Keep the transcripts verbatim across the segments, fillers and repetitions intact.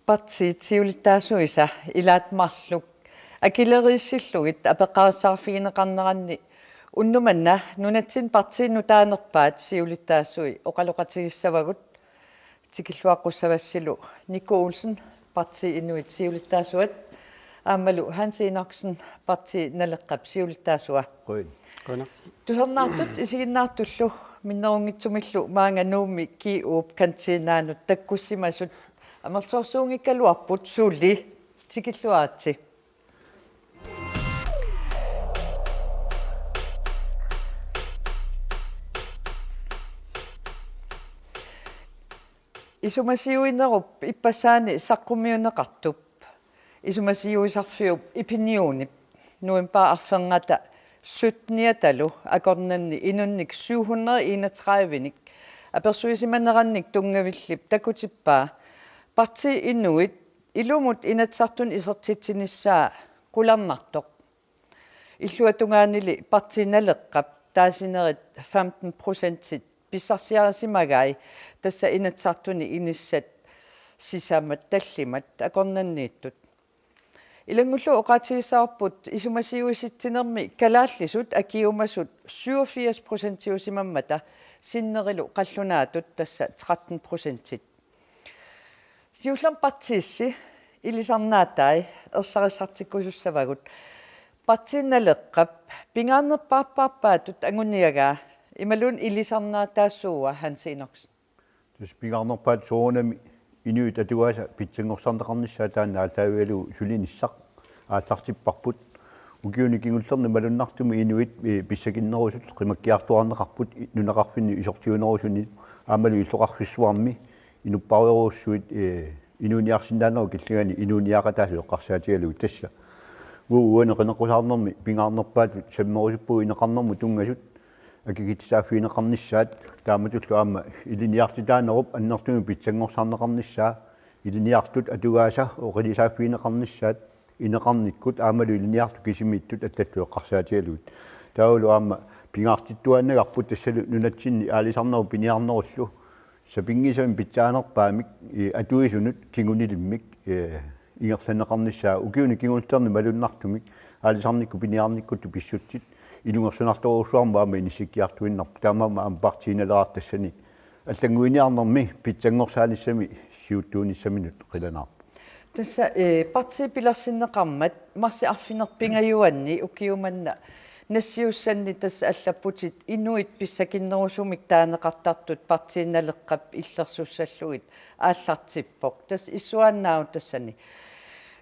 Partiit siulittaasuisa ilaat marluk akileriissillugit apeqqarissaarfigineqarneranni unnuk manna nunatsinni partiit nutaanerpaat siulittaasui oqaloqatigissavagut. Tikilluaqqussavassilu Nico Olsen, Partii Inuit siulittaasuat, aammalu Hans Enoksen, Partii Naleqqap siulittaasua. Qujan. Qujanaq. Tusarnaartut isiginnaartullu minnerunngitsumillu maanga Nuummi G O-p kantinaanut takkussimasut amerlasoorsuunngikkaluarput, suli, tikilluaritsi. Isumasiuinerup ippassaani saqqummiunneqartup, isumasiuisarfiup Epinionip novembarip arfernata sytteniatalu akornanni inunnik syv hundrede enogtredive-nik apersuisimanerannik tunngavillip takutippaa Partii Inuit ilumut Inatsisartuni isertitsinissaa qularnartoq. Illuatungaanili Partii Naleqqap taasinerit femten procentit pissarsiarisimagai, tassa Inatsisartuni inissat sisamat tallimat akornanniittut. Ilanngullugu oqaatigissavarput isumasiuisitsinermi kalaallisut akiumasut syvogfirs procentiusimammata sinnerilu qallunaatut, tassa tretten procentit. Siullermik partiissi ilisarnaatai ersarissartikkusussavagut. Partii Naleqqap pingaarnerpaarpaatut anguniagaa imaluunniit ilisarnaataassuua, Hans Enoksen? Tassa pingaarnerpaatut soorunami inuit atugaasa pitsanngorsarneqarnissaat taanna aallaavigalugu sulinissaq aallartipparput. Ukiuni kingullerni malunnartumik inuit, eh, pissakinnerusut qimakkiartuaarneqarput, i-, nunaqarfinni isortiunerusuni aammalu illoqarfissuarmi inuppassuarujussuit, eh, inuuniarsinnaanerup killingani inuuniaqataasut eqqarsaatigalugit. Tassa uagut uani qineqqusaarnermi pingaarnerpaatut sammerusuppugut ineqarnermut tunngasut akikitsissaaffigineqarnissaat, taamatullu aamma ilinniartitaanerup annertuumik pitsanngorsarneqarnissaa, ilinniartut atugaasa oqilisaaffigineqarnissaat ineqarnikkut aammalu ilinniartut kisimiittut allatut eqqarsaatigalugit. Taavalu aamma pingaartittuaannagarput tassalu nunatsinni aalisarnerup piniarnerullu sapinngisamik pitsaanerpaamik, eh, atuisunut kingunilimmik, eh, ingerlanneqarnissaa ukiuni kingullerni malunnartumik aalisarnikkut piniarnikkutut pissutsit ilungersunartorujussuarmik aamma inissikkiartuinnarpoq. Taamaammat aamma Partii Naleraq tassani allannguiniarnermi pitsanngorsaanissamik siuttuunissaminut qilanaarpoq. Tassa, eh, partiit pilersinneqarmat marsip arfineq-pingajuanni ukiumanna nassiussanni tassa allapputit inuit pissakinnerusumik taaneqartartut Partii Naleqqap illersussallugit aallartippoq. Tassa issuaannaavoq tassani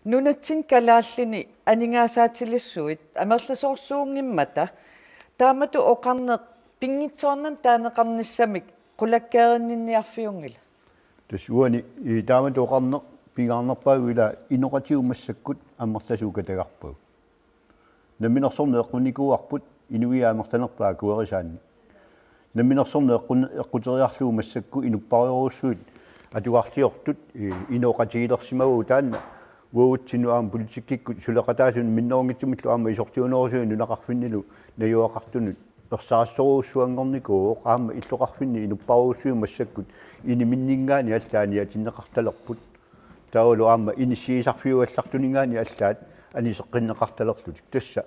nunatsinni kalaallini aningaasaatilissuit amerlasoorsuunngimmata, taamatut oqarneq pinngitsoornani taaneqarnissamik qulakkeerinninniarfiunngila? Tassa uani, i, taamatut oqarneq pingaarnerpaajuvoq, ila inoqatigut massakkut amerlasuut katagarpagut. Namminersorneq eqqunnikuuarput inuiaat amerlanerpaat akuerisaannik. Namminersorneq eqqun-, eqquteriarlugu massakkut inuppassuarujussuit atugarliortut, i, inooqatigilersimavagut. Taanna uagutsinnut aamma politikkikkut suleqataasunut minnerunngitsumillu aamma isortiunerusunut nunaqarfinnilu najugaqartunut ersarissorujussuanngornikuuvoq, aamma illoqarfinni inuppassuarujussuit massakkut iniminninngaanniit allaat aniatinneqartalerput. Taavalu aamma inissiisarfiugallartuninngaanniit allaat aniseqqinneqartalerlutik. Tassa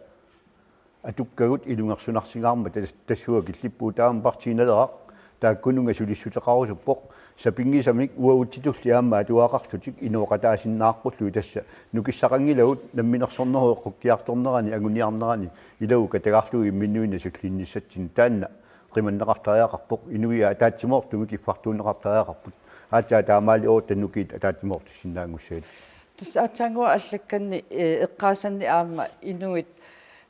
atukkagut ilungersunarsingaarmata tas-, tassunga killippugut. Taava aamma Partii Naleraq taakkununnga sulissuteqarusuppoq, sapinngisamik uagutsitulli aamma atugaqarlutik inooqataasinnaaqqullugit. Tassa nukissaqanngilagut namminersornerup eqqukkiartornerani anguniarnerani ilagut katagarlugit imminnut nasullinnissatsinnut. Taanna qimanneqartariaqarpoq, inuiaat ataatsimoortumik kiffartuunneqartariaqarput. Aatsaat taamaaliorutta nukiit ataatsimoortussinnaanngussagatsigit. Tassa aatsaannguaq allakkanni, eh, eqqaasanni aamma inuit,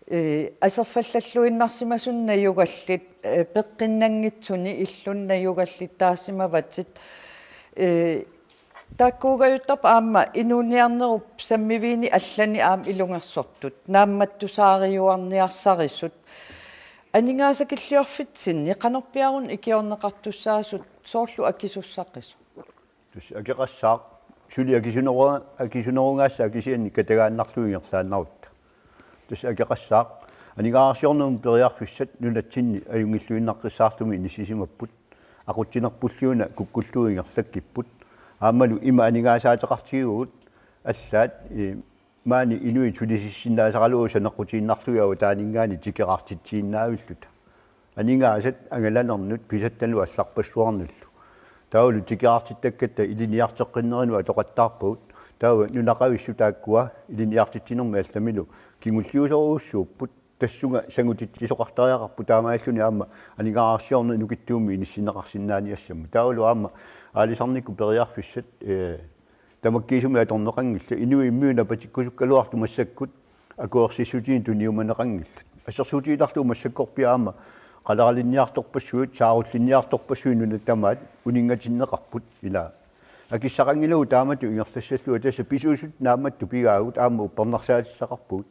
eh, aserfallalluinnarsimasuni najugallit, eh, peqqinnanngitsuni illuni najugallit taasimavatit, eh, taakkuugaluarput aamma inuuniarnerup sammiviini allani aamma ilungersortut naammattusaariuarniarsarisut. Aningaasakilliorfitsinni qanorpiaruna ikiorneqartussaasut soorlu akisussaqisut? Tassa akeqassaaq, suli akisuneru-, akisunerugaassaaq kisianni katagaannarlugu ingerlaannarutta. Tassa akeqassaaq, aningaasarsiornermut periarfissat nunatsinni ajunngilluinnaqqissaartumik inissisimapput, aqutsinerpullu una kukkullugu ingerlakkipput, aammalu ima aningaasaateqartigivagut allaat, eh, maani inuit sulisissinnaasaralugu saneqqutiinnarlugit avataaninngaanniit tikeraartitsiinnaavilluta. Aningaasat angalanernut pisattanut allarpassuarnullu. Taavalu tikeraartittakkatta ilinniarteqqinnerannut atoqattaarpagut. Taava nunaqavissut taakkua ilinniartitsinermi allamilu kingulliusorujussuupput. Tassunga sangutitsisoqartariaqarput taamaalilluni aamma aningaasarsiorneq nukittuumik inissinneqarsinnaaniassammat. Taavalu aamma aalisarnikkut periarfissat, eh, tamakkiisumik atorneqanngillat, inuit imminnut napatikkusukkaluartut massakkut akuersissutinik tuniumaneqanngillat. Assersuutigiinnarlugu massakkorpiaq aamma qaleralinniartorpassuit, saarullinniartorpassuit nunat tamaat uninngatinneqarput ilaa. Akissaqanngilagut taamatut ingerlassallugu, tassa pisuusut naammattut pigaagut aamma uppernarsaatissaqarpugut.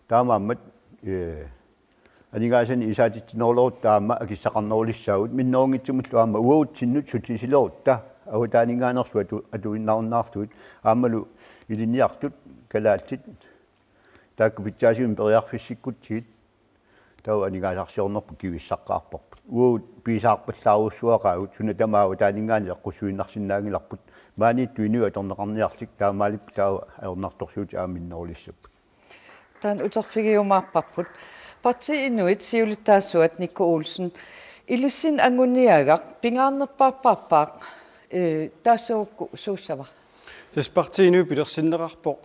Taamaammat, eh, aningaasanik isaatitsinerulerutta aamma akissaqarnerulissaagut, minnerunngitsumillu aamma uagutsinnut sulisilerutta avataaninngaanneersut atu-, atuinnarunnaarlugit, aammalu ilinniartut kalaallit taakku pitsaasumik periarfissikkutsigit taava aningaasarsiornerput kivissaqqaarparput. Uagut piisaarpallaarujussuaqaagut, suna tamaat avataaninngaanniit eqqussuinnarsinnaanngilarput, maaniittut inuit atorneqarniarlik, taamaalipput taava ajornartorsiutit aamma minnerulissapput. Taanna uterfigiumaarparput. Partii Inuit siulittaasuat Nikku Olsen, ilissinnut anguniagaq pingaarnerpaarpaarpaaq, eh, taassagukku suussava? Tassa Partii Inuit pilersinneqarpoq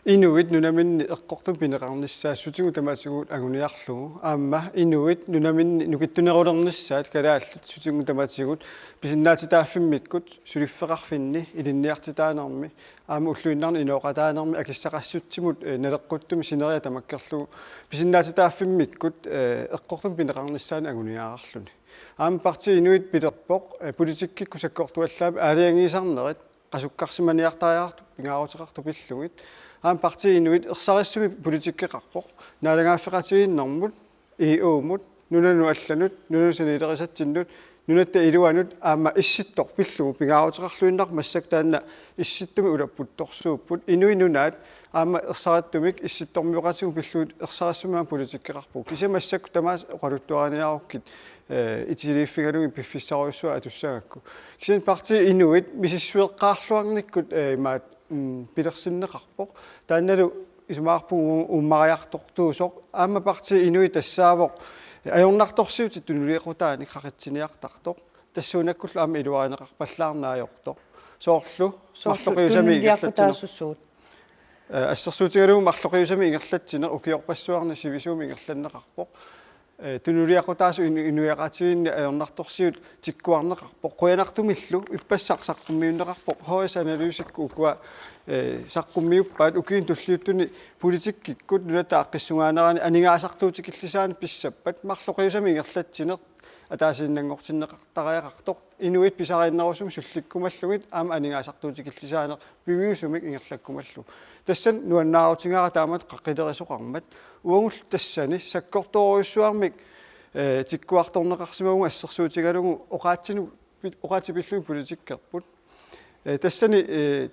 inuit nunaminni eqqortumik pineqarnissaat sutigut tamatigut anguniarlugu. Aamma inuit nunaminni nukittunerulernissaat kalaallit sutigut tamatigut pisinnaatitaaffimmikkut, suliffeqarfinni, ilinniartitaanermi, aamma ulluinnarni inooqataanermi akissaqassutsimut, eh, naleqquttumik sineriak tamakkerlugu pisinnaatitaaffimmikkut, eh, eqqortumik pineqarnissaannik anguniagaqarluni. Aamma Partii Inuit pilerpoq, eh, politikkikkut sakkortuallaamik aalajangiisarnerit qasukkarsimaniartariaqartut pingaaruteqartut pillugit. Aamma Partii Inuit ersarissumik politikkeqarpoq, naalagaaffeqatigiinnermut, E U-mut, nunanut allanut, nunanut saniilerisatsinnut, nunatta iluanut aamma Issittoq pillugu pingaaruteqarluinnarpoq. Massakkut taanna Issittumik ulapputtorsuupput. Inuit Nunaat aamma ersarittumik Issittormioqatigut pillugit ersarissumik aamma politikkeqarpugut. Kisianni massakkut tamaasa oqaluttuariniarukkit, eh, itiliiffigalugit piffissarujussuaq atussagakku. Kisianni Partii Inuit misissueqqaarluarnikkut, eh, imaat, mm, pilersinneqarpoq. Taannalu isumaqarpunga uu-, uummariartortuusoq. Aamma Partii Inuit tassaavoq ajornartorsiutit tunuliaqutaanik qaqitsiniartartoq. Tassuunakkullu aamma iluarineqarpallaarneq ajortoq. Soorlu, soorlu marloqiusamik ingerlatsineq. Tunuliaqutaasusugut. Eh, assersuutigalugu marloqiusamik ingerlatsineq ukiorpassuarni sivisuumik ingerlanneqarpoq. Eh, tunuliaqutaasut inu-, inuiaqatigiinni ajornartorsiut tikkuarneqarpoq. Qujanartumillu ippassaq saqqummiunneqarpoq. H S Analysikkut ukua, eh, saqqummiuppaat ukiuni tulliuttuni politikkikkut nunatta aaqqissugaanerani aningaasartuutikillisaaneq pissappat marloqiusamik ingerlatsineq ataasiinnanngortinneqartariaqartoq. Inuit pisariinnerusumik sullikkumallugit aamma aningaasartuutikillisaaneq piviusumik ingerlakkumallugu. Tassani nuannaarutigaara taamatut qaqilerisoqarmat. Uagullu tassani sakkortoorujussuarmik, eh, tikkuartorneqarsimavugut assersuutigalugu oqaatsinik pil-, oqaatsit pillugit politikkerput. Eh, tassani, eh,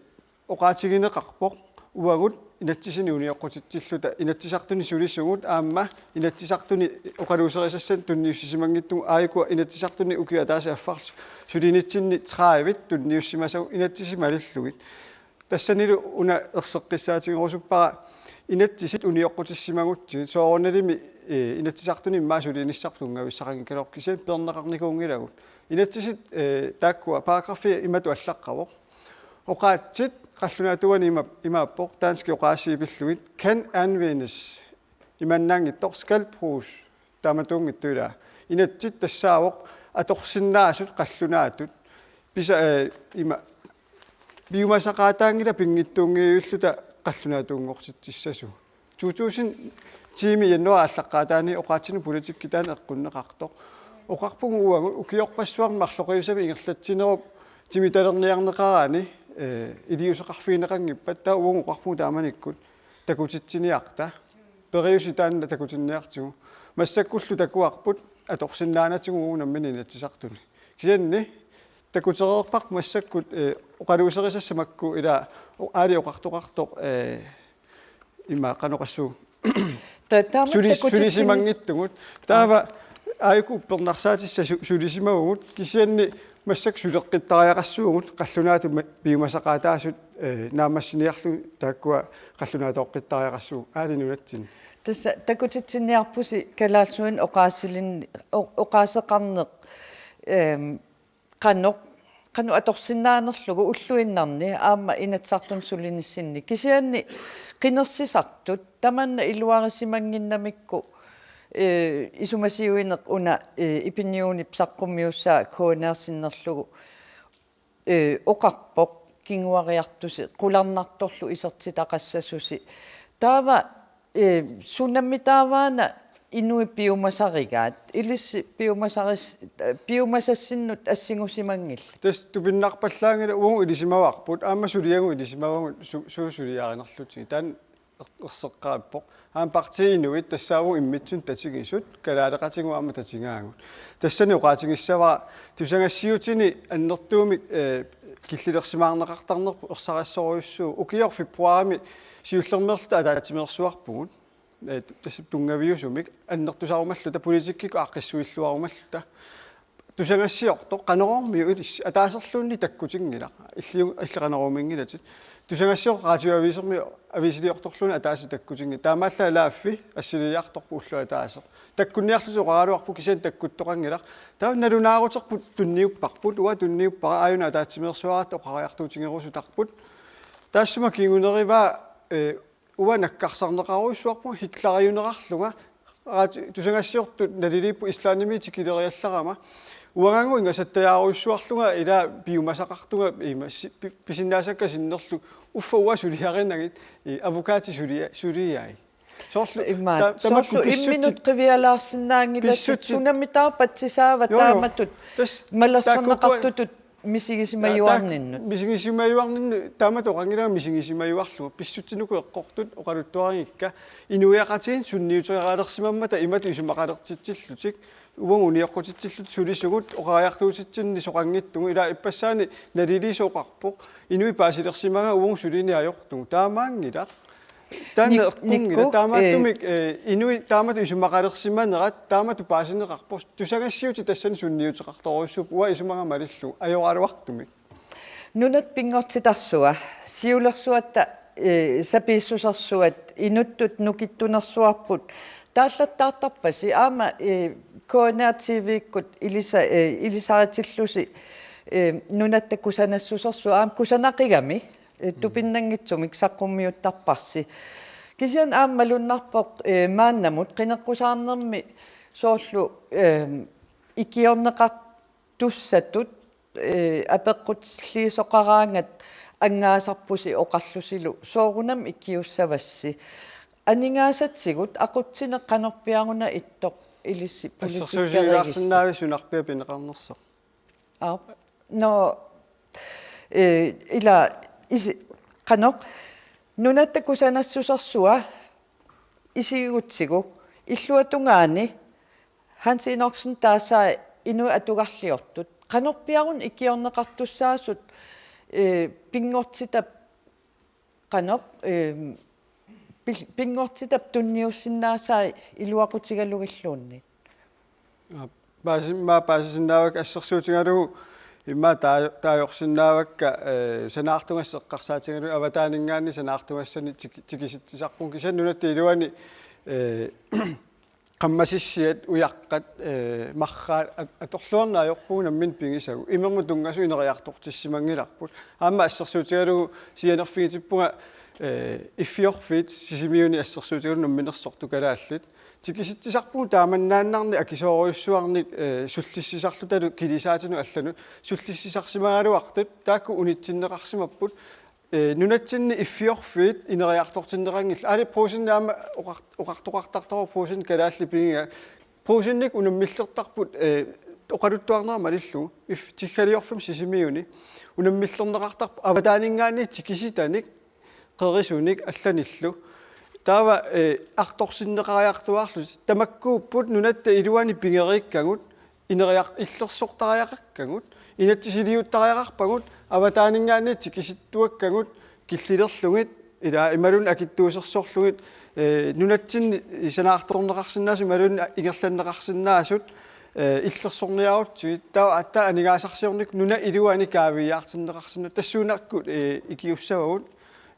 oqaatigineqarpoq uagut inatsisinik unioqqutitsilluta Inatsisartuni sulisugut aamma Inatsisartuni oqaluuserisassanik tunniussisimanngitsugut, aajuku Inatsisartuni ukiup ataatsip affarlu sulinitsinni tredive tunniussimasagut inatsisit malillugit. Tassanilu una erseqqissaatigerusuppara inatsisit unioqqutissimagutsigit, soorunalimi, eh, Inatsisartuni immaqa sulinissarput tunngavissaqanngikkaluarpoq, kisianni peerneqarnikuunngilagut. Inatsisit, eh, taakkua paragraffi imatut allaqqavoq. Oqaatsit qallunaatuani ima-, imaappoq danskit oqaasii pillugit: kan anvendes, imaannaanngitsoq skal bruges, taamatunngitsoq ilaa. Inatsit tassaavoq atorsinnaasut qallunaatut. Pisa-, eh, ima-, piumasaqaataanngilaq pinngitsuunngivilluta qallunaatuunngortitsissasut. To tusind ti-mi januaarip aallaqqaataani oqaatsinut politikki taanna eqqunneqartoq. Oqarpugut uagut ukiorpassuarni marloqiusamik ingerlatsinerup timitalerniarneqaraanni, eh, iliuuseqarfigineqanngippat, taava uagut oqarpugut taamanikkut takutitsiniarta. Periuseq taanna takutinniartigu. Massakkullu takuarput atorsinnaanatigut uagut nammineq inatsisartuni. Kisianni takutereerparput massakkut, eh, oqaluuserisassat makku ila o-, aali oqartoqartoq, eh, ima qanoq oqassuunga. Ta-, taama sulis-, takutitsinni- sulisimanngitsugut. Taava aajuku uppernarsaatissat su-, sulisimavugut, kisianni massakkut suleqqittariaqassuugut qallunaatut ma-, piumasaqaataasut, eh, naammassiniarlugit taakkua qallunaatooqqittariaqassuugut aali nunatsinni. Tassa takutitsinniarpusi kalaallisuinnut oqaasilin-, o-, oqaaseqarneq, ehm, qanoq, qanoq atorsinnaanerlugu ulluinnarni aamma Inatsisartuni sulinissinni. Kisianni qinersisartut tamanna iluarisimannginnamikku, eh, isumasiuineq una, eh, Ipinionip saqqummiussaa K N R sinnerlugu, eh, oqarpoq: Kinguariartusi qularnartorlu isertitaqassasusi. Taava, eh, sunammitaavaana inuit piumasarigaat, ilissi piumasaris-, eh, piumasassinnut assigusimanngillat? Tassa tupinnarpallaanngilaq, uagut ilisimavarput, aamma suliagut ilisimavagut su-, suut suliarinerlutigit. Taanna er-, erseqqaarpoq. Aamma partiit inuit tassaavoq immitsinnut tatigisut, kalaaleqatigut aamma tatigaagut. Tassani oqaatigissavara tusagassiutini annertuumik, eh, killilersimaarneqartarnerput ersarissarujussuuvoq. Ukioq februarimi siullermeerluta ataatsimeersuarpugut. Eh, tassa tunngaviusumik annertusarumalluta, politikkikkut aaqqissuilluarumalluta. Tusagassiortoq Qanorooq-miu ilissi ataaserluunniit takkutinngilaq. Illiu-, illit Qanoroorminngilatit. Tusagassiortoq Radioavisermi aviisiliortorluunniit ataaseq takkutinngilaq. Taamaallaat Laaffi assiliiartorpoq ulloq ataaseq. Takkunniarlutik oqaraluarput kisianni takkuttoqanngilaq. Taava nalunaaruterput tunniupparput, uanga tunniuppara, aajuna ataatsimeersuaratta oqariartuutigerusutarput. Taassuma kingunerivaa, eh, uanga nakkarsarneqarujussuarpunga, hitleriunerarlunga. Raati-, tusagassiortut naliliipput Islandimi tikileriallarama. Uangannguaq ingasattajaarujussuarlunga ila piumasaqartunga ima si-, pi-, pisinnaasakka sinnerlugit: Uffa, uanga suliarinagit, i, advokati sulia-, suliai. Soorlu immaqa, ta-, tamakku soorlu pissutsit-, imminut qivialaarsinnaanngilatit pissutsit-, sunammitaava patsisaava, joo, joo, taamatut tassa malersorneqartutut misigisimajuarninnut. Taakku-, taakku-, misigisimajuarninnut, taamatut oqanngilanga misigisimajuarlunga. Pissutsinik eqqortut oqaluttuarigikka, inuiaqatigiit sunniuterialersimammata imatut isumaqalertitsillutik, uagut unioqqutitsillutik sulisugut, oqariartuutitsinni soqanngitsugut, ila ippassaani naliliisoq oqarpoq: Inuit paasilersimagaat, uagut sulineq ajortugut. Taamaanngilaq. Taanna Nik-, eqqunngilaq. Nikku, taamaattumik, eh, eh, inuit taamatut isumaqalersimanerat taamatut paasineqarpoq. Tusagassiutit tassani sunniuteqartorujussuupput, uanga isumaga malillugu ajoraluartumik. Nunat pinngortitarsua, siulersuatta, eh, sapiissusersuat, inuttut nukittunersuarput taallattaartarpasi, aamma, eh, K N R T V-kkut ilisa-, eh, ilisaritillusi, eh, nunatta kusanassusersua, aamma kusanaqigami, eh, mm, tupinnanngitsumik saqqummiuttarparsi. Kisianni aamma malunnarpoq, eh, maannamut qineqqusaarnermi soorlu, eh, ikiorneqartussatut, eh, apeqqutilliisoqaraangat anngaasarpusi oqarlusilu: Soorunami ikiussavassi. Aningaasatigut aqutsineq qanorpiaruna ittoq ilissi politikkerigissat? Assersuusilaarsinnaavit sunarpiaq pineqarnersoq? Aap. Nå, eh, ila isi-, qanoq, nunatta kusanassusersua isigigutsigu, illuatungaani Hans Enoksen taasai inuit atugarliortut. Qanorpiaruna ikiorneqartussaasut, eh, pinngortitap qanoq, eh, pil-, pinngortitap tunniussinnaasai iluaqutigalugilluunniit? Aa, paasi-, immaqa paasisinnaavakka, assersuutigalugu immaqa taa-, taajorsinnaavakka, eh, sanaartugassat eqqarsaatigalugit avataaninngaanniit sanaartugassanik tiki-, tikisitsisarpugut, kisianni nunatta iluani, eh, qammasissiat, ujaqqat, eh, marraat at-, atorluarneq ajorpugut nammineq pigisagut. Imermut tunngasut ineriartortissimanngilarput. Aamma assersuutigalugu sianerfigitippunga, eh, Iffiorfiit Sisimiuni assersuutigalugu namminersortut kalaallit. Tikisitsisarpugut taamannaannarnik akisoorujussuarnik, eh, sullissisarlutalu kilisaatinut allanut sullissisarsimagaluartut, taakku unitsinneqarsimapput. Eh, nunatsinni Iffiorfiit ineriartortinneqanngillat. Aali Brugsenip aamma oqar-, oqartoqartartoq, Brugsenip kalaallit pigigaat. Brugsenip unammillertarput, eh, oqaluttuarnera malillugu. If-, Tiggaliorfimmi Sisimiuni unammillerneqartarput avataaninngaanniit tikisitanik, qerisunik allanillu. Taava, eh, artorsinneqariartuaarlusi tamakkuupput nunatta iluani pigeriikkagut, ineriart-, illersortariaqakkagut, inatsisiliuttariaqarpagut, avataaninngaanniit tikisittuakkagut, killilerlugit, ila imaluunniit akitsuusersorlugit, eh, nunatsinni sanaartorneqarsinnaasut, imaluunniit ingerlanneqarsinnaasut, eh, illersorniarutsigit, taava aatsaat aningaasarsiornikkut nunap iluani kaaviiaartinneqarsinnaasoq tassuunakkut, eh, ikiussavagut,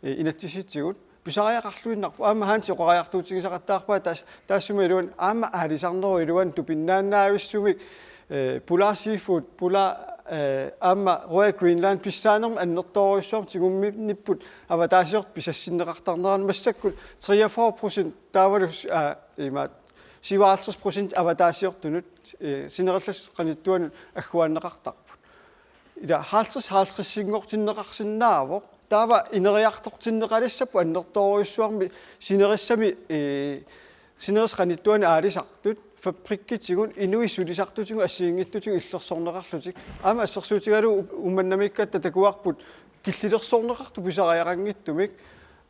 eh, inatsisitigut. Pisariaqarluinnarpoq. Aamma Hansi oqariartuutigisaqattaarpaa taas-, taassuma iluani aamma aalisarnerup iluani tupinnaannaavissumik, eh, Polar Seafood, Polar, eh, aamma Royal Greenland pissaanermut annertoorujussuarmik tigumminnipput avataasiortut pisassinneqartarneranni massakkut treogfyrre procent taavalu, eh, imaat, syvoghalvtreds procent avataasiortunut, eh, sinerissap qanittuanut agguaanneqartarput. Ila halvtreds halvtredsinngortinneqarsinnaavoq. Taava ineriartortinneqalissapput annertoorujussuarmik sinerissami, eh, sinerissap qanittuani aalisartut, fabrikkitigut, inuit sulisartutigut, assigiinngitsutigut illersorneqarlutik. Aamma assersuutigalugu U-, Uummannamiikkatta takuarput killilersorneqartut pisariaqanngitsumik.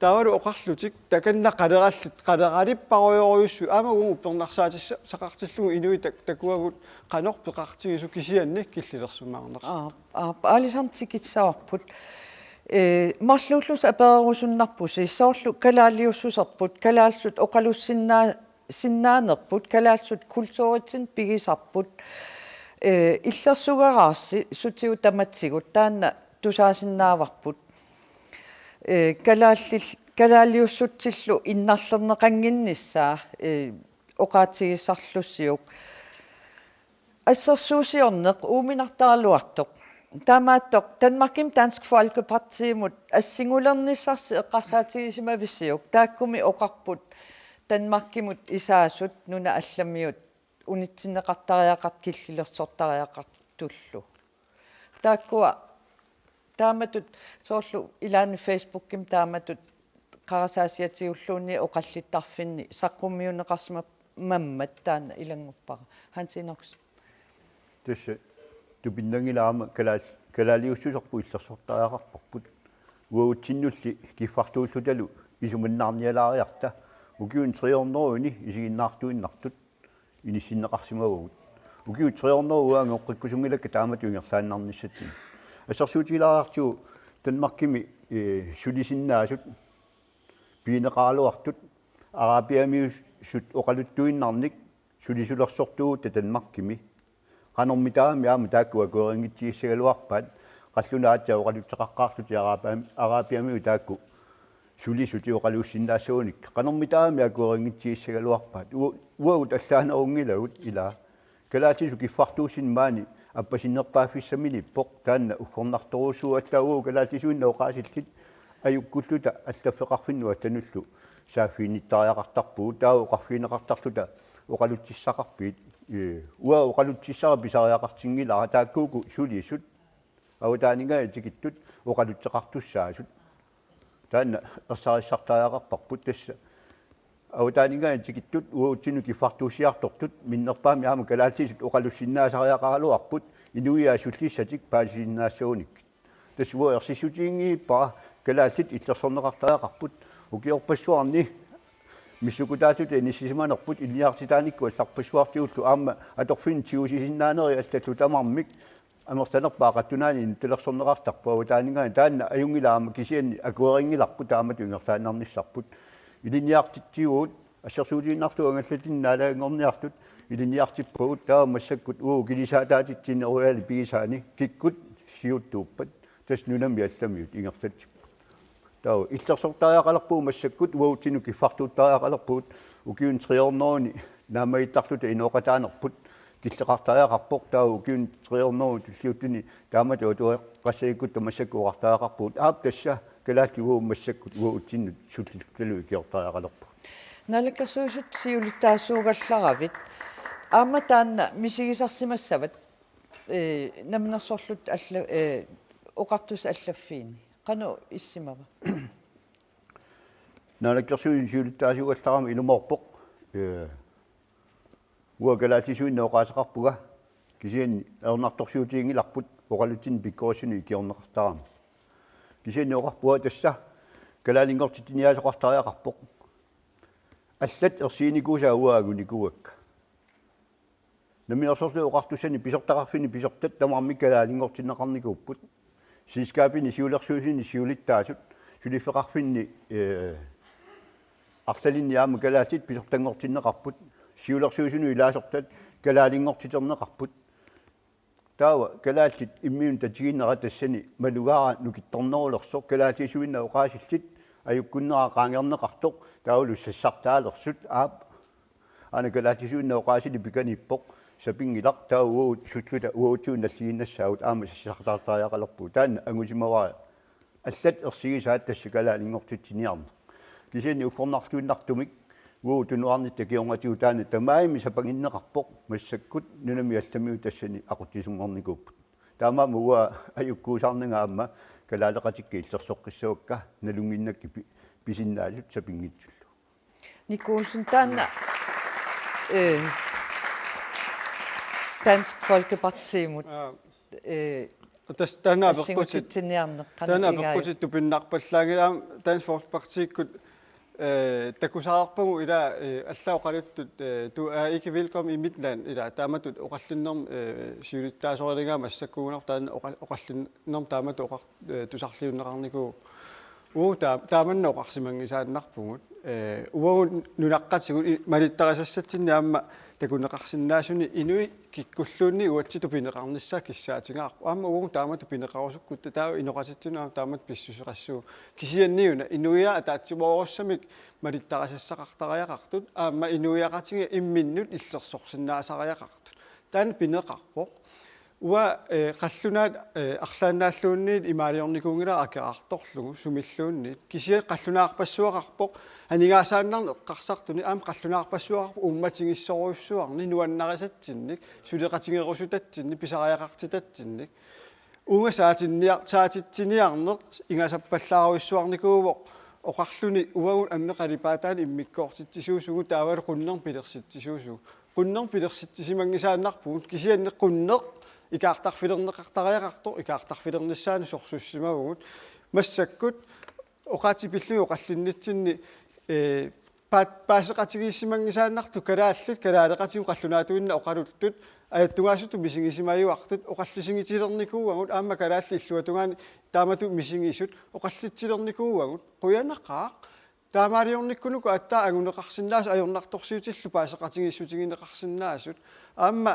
Taavalu oqarlutik takanna qalerallit, qaleralipparujorujussuit, aamma uagut uppernarsaatissaaqartillugu inuit tak-, takuagut qanoq peqartigisut, kisianni killilersumaarneq. Aap, aap, aalisarneq tikissavarput. Eh, marluullusi apererusunnarpusi, soorlu kalaaliussuserput, kalaallisut oqalussinnaa-, sinnaanerput, kalaallisut kulturitsinnut pigisarput, eh, illersugaraarsi sutigut tamatigut, taanna tusaasinnaavarput. Eh, kalaallil-, kalaaliussutsillu innarlerneqannginnissaa, eh, oqaatigisarlusiuk. Assersuusiorneq uuminartaraluartoq. Taamaattoq Danmarkimi Dansk Folkepartimut assingulernissarsi eqqarsaatigisimavisiuk, taakkumi oqarput Danmarkimut isaasut nunat allamiut unitsinneqartariaqartut killilersortariaqartullu. Taakkua taamatut soorlu ilaanni Facebookimi taamatut qarasaasiatigulluunniit oqallittarfinni saqqummiunneqarsimammat taanna ilannguppara. Hans Enoksen. Tassa tupinnanngilaq aamma kalaal-, kalaaliussuserput illersortariaqarparput. Uagutsinnulli kiffartuullutalu isumannaarnialaariarta. Ukiuni tre hundredeni isiginnaartuinnartut inissinneqarsimavagut. Ukiut tre hundrede uanga angoqqikkusunngilakka taamatut ingerlaannarnissatsinnut. Assersuutigilaariartigu Danmarkimi, eh, sulisinnaasut pigineqaraluartut, Arabiamiusut oqaluttuinnarnik sulisulersortuugutta Danmarkimi. Qanormitaami aamma taakku akuerinngitsigissagaluarpaat, qallunaat aatsaat oqalutseqaqqaarlutik Arabiam-, Arabiamiut taakku sulisutik oqalussinnaassagunik. Qanormitaami akuerinngitsigissagaluarpaat. U-, uagut allaanerunngilagut ilaa. Kalaallisut kiffartuussineq maani appasinnerpaaffissaminiippoq, taanna uggornartorujussuuvoq, allaat uagut kalaallisuinnaq oqaasillit ajukkulluta allaffeqarfinnut allanullu saaffiginnittariaqartarpugut, taava oqarfigineqartarluta oqalutsissaqarpit. Ee, uanga oqalutsissara pisariaqartinngilara, taakkuuku sulisut avataaninngaanniit tikittut oqalutseqartussaasut. Taanna ersarissartariaqarparput tassa. Avataaninngaanniit tikittut uagutsinnut kiffartuussiartortut minnerpaamik aamma kalaallisut oqalussinnaasariaqaraluarput inuiaat sullissatik paasisinnaassagunikkit. Tassa uanga ersissutiginngilara, kalaallit illersorneqartariaqarput ukiorpassuarni missukkutaatut inissisimanerput ilinniartitaanikkut allarpassuartigullu aamma atorfinnik tigusisinnaanerit allallu tamarmik amerlanerpaat qattunaani inuttalersorneqartarpoq avataaninngaanniit, taanna ajunngilaq aamma, kisianni akuerinngilarput taamatut ingerlaannarnissarput. Ilinniartitsivugut, assersuutigiinnarlugu angallatinni naalaganngorniartut ilinniartippagut, taava massakkut uagut kilisaataatitsinerugaali pigisaani kikkut siuttuuppat, tassa nunami allamiut ingerlatsipput. Taava illersortariaqalerpugut massakkut, uagutsinnut kiffartuuttariaqalerpugut, ukiuni tre hundredeni naammagittarluta inooqataanerput killeqartariaqarpoq, taava ukiuni tre hundredeni tulliuttuni taamatut atuaqqassagikkutta massakkut oqartariaqarpugut, aap, tassa kalaallit uagut massakkut uagutsinnut sullillutalu ikiortariaqalerpugut. Naalakkersuisut siulittaasuugallaravit. Aamma taanna misigisarsimassavat, eh, namminersorluta alla-, eh, oqartussat allaffiini. Qanoq issimava? Naalakkersuisut siulittaasuugallarama ilumoorpoq. Ee, uanga kalaallisuinnaq oqaaseqarpunga, kisianni ajornartorsiutiginngilarput oqalutsinni pikkorissunut ikiorneqartarama. Kisianni oqarpunga tassa kalaalinngortitsiniaasoqartariaqarpoq. allat ersiginikuusaat uagut angunikuuakka. Namminersorlutik Oqartussanit pisortaqarfinni pisortat tamarmik kalaalinngortinneqarnikuupput. Selskabini siulersuisuni siulittaasut suliffeqarfinni, eh, arlalinni aamma kalaallit pisortanngortinneqarput. Siulersuisunut ilaasortat kalaalinngortiterneqarput. Taava kalaallit imminnut tatiginnerat tassani malugaara nukittornerulersoq, kalaallisuinnaq oqaasillit ajukkunnera qaangerneqartoq taavalu sassartaalersut, aap. Aana kalaallisuinnaq oqaasili pikaniippoq, sapinngilaq, taava uagut sulluta uagutsinnut nalliginnassaagut aamma sassartaartariaqalerpugut. Taanna angusimavara allat ersigisaat tassa kalaalinngortitsiniarneq. Kisianni uggornartuinnartumik uagut tunuarnitta kingornatigut taanna tamarmik sapanginneqarpoq, massakkut nunami allamiut tassani aqutsisunngornikuupput. Taamaammat uanga ajukkuusarnanga aamma kalaaleqatikka illersoqqissavakka nalunnginnakkit pi-, pisinnaasut sapinngitsullu. Nikolsen, taanna, eh, Dansk Folkepartimut, Aa, eh, tassa taanna apeqqutit assingutitsiniarneq taanna qanoq igaajuk? Apeqqutit tupinnarpallaanngilaq, aamma Dansk Folkepartikkut, eh, takusarpagut ila, eh, alla oqaluttut, eh, du er ikke velkommen i mit land, ila taamatut oqallinnermi, eh, siulittaasoralinga massakkuugunarpoq, taanna oqa-, oqallinnermi taamatut oqar-, eh, tusarliunneqarnikuuvoq. Uagut taa-, taamanna oqarsimanngisaannarpugut. Eh, uagut nunaqqatigut i-, malittarisassatsinnik aamma takuneqarsinnaasunik inuit kikkulluunniit uatsitut pineqarnissaat kissaatigaarput. Aamma uagut taamatut pineqarusukkutta taava inoqatitsinnut aamma taamatut pissuseqassaaq. Kisianniuna inuiaat ataatsimoorussamik malittarisassaqartariaqartut aamma inuiaqatigiit imminnut illersorsinnaasariaqartut. Taanna pineqarpoq. Uanga, eh, qallunaat, eh, arlaannaalluunniit imaaliornikuunngilara akeraartorlugu sumilluunniit. Kisianni qallunaarpassuaqarpoq aningaasaannarneq eqqarsartuni, aamma qallunaarpassuaqarpoq uummatigissorujussuarnik, nuannarisatsinnik, suleqatigerusutatsinnik, pisariaqartitatsinnik. Uunga saatinniar-, saatitsiniarneq ingasappallaarujussuarnikuuvoq oqarluni uagut ammip qalipaataani immikkoortitsisuusugut taavalu qunnermik pilersitsisuusugut. Qunnermik pilersitsisimanngisaannarpugut, kisianni qunneq ikaartarfilerneqartariaqartoq, ikaartarfilernissaanut sorsussimavugut. Massakkut oqaatsit pillugit oqallinnitsinni, eh, paat-, paaseqatigiissimanngisaannartut kalaallit, kalaaleqatigut qallunaatuinnaq oqaluttut ajattugaasutut misigisimajuartut oqallisigitilernikuuagut, aamma kalaallit illuatungaani taamatut misigisut oqallitsilernikuuagut. Qujanaqaaq. Taamaaliornikkunuku aatsaat anguneqarsinnaasut ajornartorsiutillu paaseqatigiissutigineqarsinnaasut. Aamma,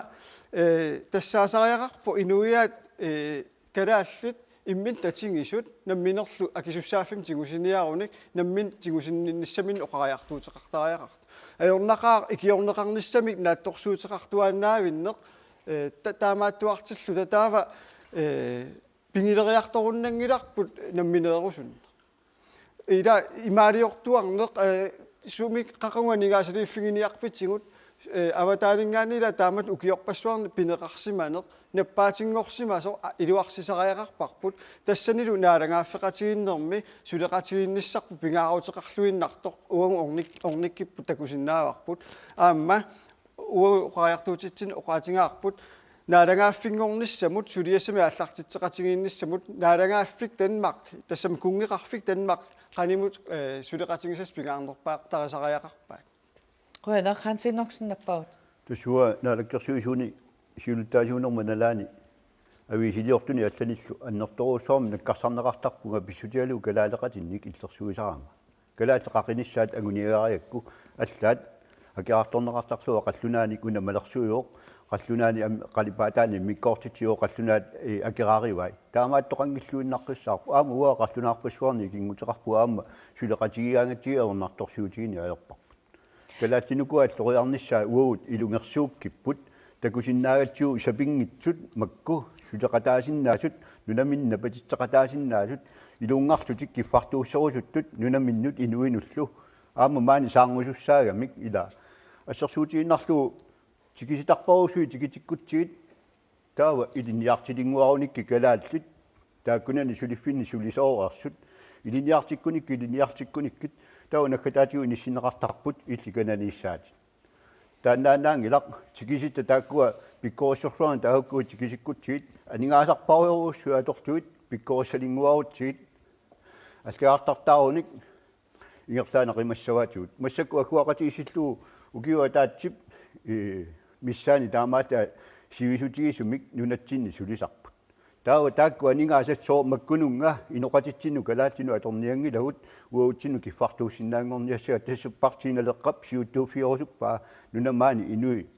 eh, tassaasariaqarpoq inuiaat, eh, kalaallit imminnut tatigisut namminerlu akisussaaffimmik tigusiniarunik nammineq tigusinninnissaminnik oqariartuuteqartariaqartut. Ajornaqaaq ikiorneqarnissamik naatsorsuuteqartuaannaavinneq, eh, ta-, taamaattuartilluta taava, eh, pigileriartorunnanngilarput nammineerusunneq. Ila imaaliortuarneq, eh, sumik qaqugu aningaasaliiffiginiarpitigut, eh, avataaninngaanniit ila taamatut ukiorpassuarni pineqarsimaneq, nappaatinngorsimasoq, a-, iluarsisariaqarparput, tassanilu naalagaaffeqatigiinnermi suleqatigiinnissarput pingaaruteqarluinnartoq, uagut ornik-, ornikkipput takusinnaavarput, aamma uagut oqariartuutitsinnut oqaatigaarput, naalagaaffinngornissamut, suliassamik aallartitseqatigiinnissamut, naalagaaffik Danmark, tassami kunngeqarfik Danmark, qanimut, eh, suleqatigisassat pingaarnerpaartarisariaqarpaat. Qujanaq, Hans Enoksen, nappaavutit. Tassa uanga naalakkersuisuuni siulittaasuunerma nalaani aviisiliortuni allanillu annertoorujussuarmik nakkarsarneqartarpunga pissutigalugu kalaaleqatinnik illersuisarama. Kalaallit qaqinissaat anguniagariakku allaat akeraartorneqartarlunga qallunaanit una malersuivoq, qallunaanit am-, qalipaataanit immikkoortitsivoq, qallunaat, eh, akeraarivai. Taamaattoqanngilluinnaqqissaarpoq. Aamma uanga qallunaarpassuarnik ikinnguteqarpunga aamma suleqatigigaangatsigu ajornartorsiutigineq ajorparput. Kalaallit Nunaat alloriarnissaat uagut ilungersuukkipput, takusinnaagatsigu sapinngitsut makku suleqataasinnaasut, nunaminnut napatitseqataasinnaasut, ilungarlutik kiffartuusserusuttut nunaminnut inuinullu, aamma maani saarngusussaagamik ila. Assersuutigiinnarlugu tikisitarparujussuit tikitikkutsigit, taava ilinniartilinnguarunikkit kalaallit, taakkunani suliffinni sulisooreersut, ilinniartikkunikkit, ilinniartikkunikkit, taava naggataatigut inissinneqartarput illit kananiissaatit. Taannaannaanngilaq, tikisitta taakkua pikkorissorluarnik taakku tikisikkutsigit, aningaasarparujorujussuit atorlugit pikkorissalinnguarutsigit, allagartartaarunik ingerlaannaq qimassavaatigut. Massakkut agguaqatigiissillugu ukiup ataatsip, ee, missaani taamaallaat sivisutigisumik nunatsinni sulisarput. Taava taakku aningaasat sooq makkununnga inoqatitsinnut kalaallinut atornianngilagut, uagutsinnut kiffartuussinnaanngorniassagaa. Tassa Partii Naleqqap siuttuuffiorusuppaa nunap maani inuit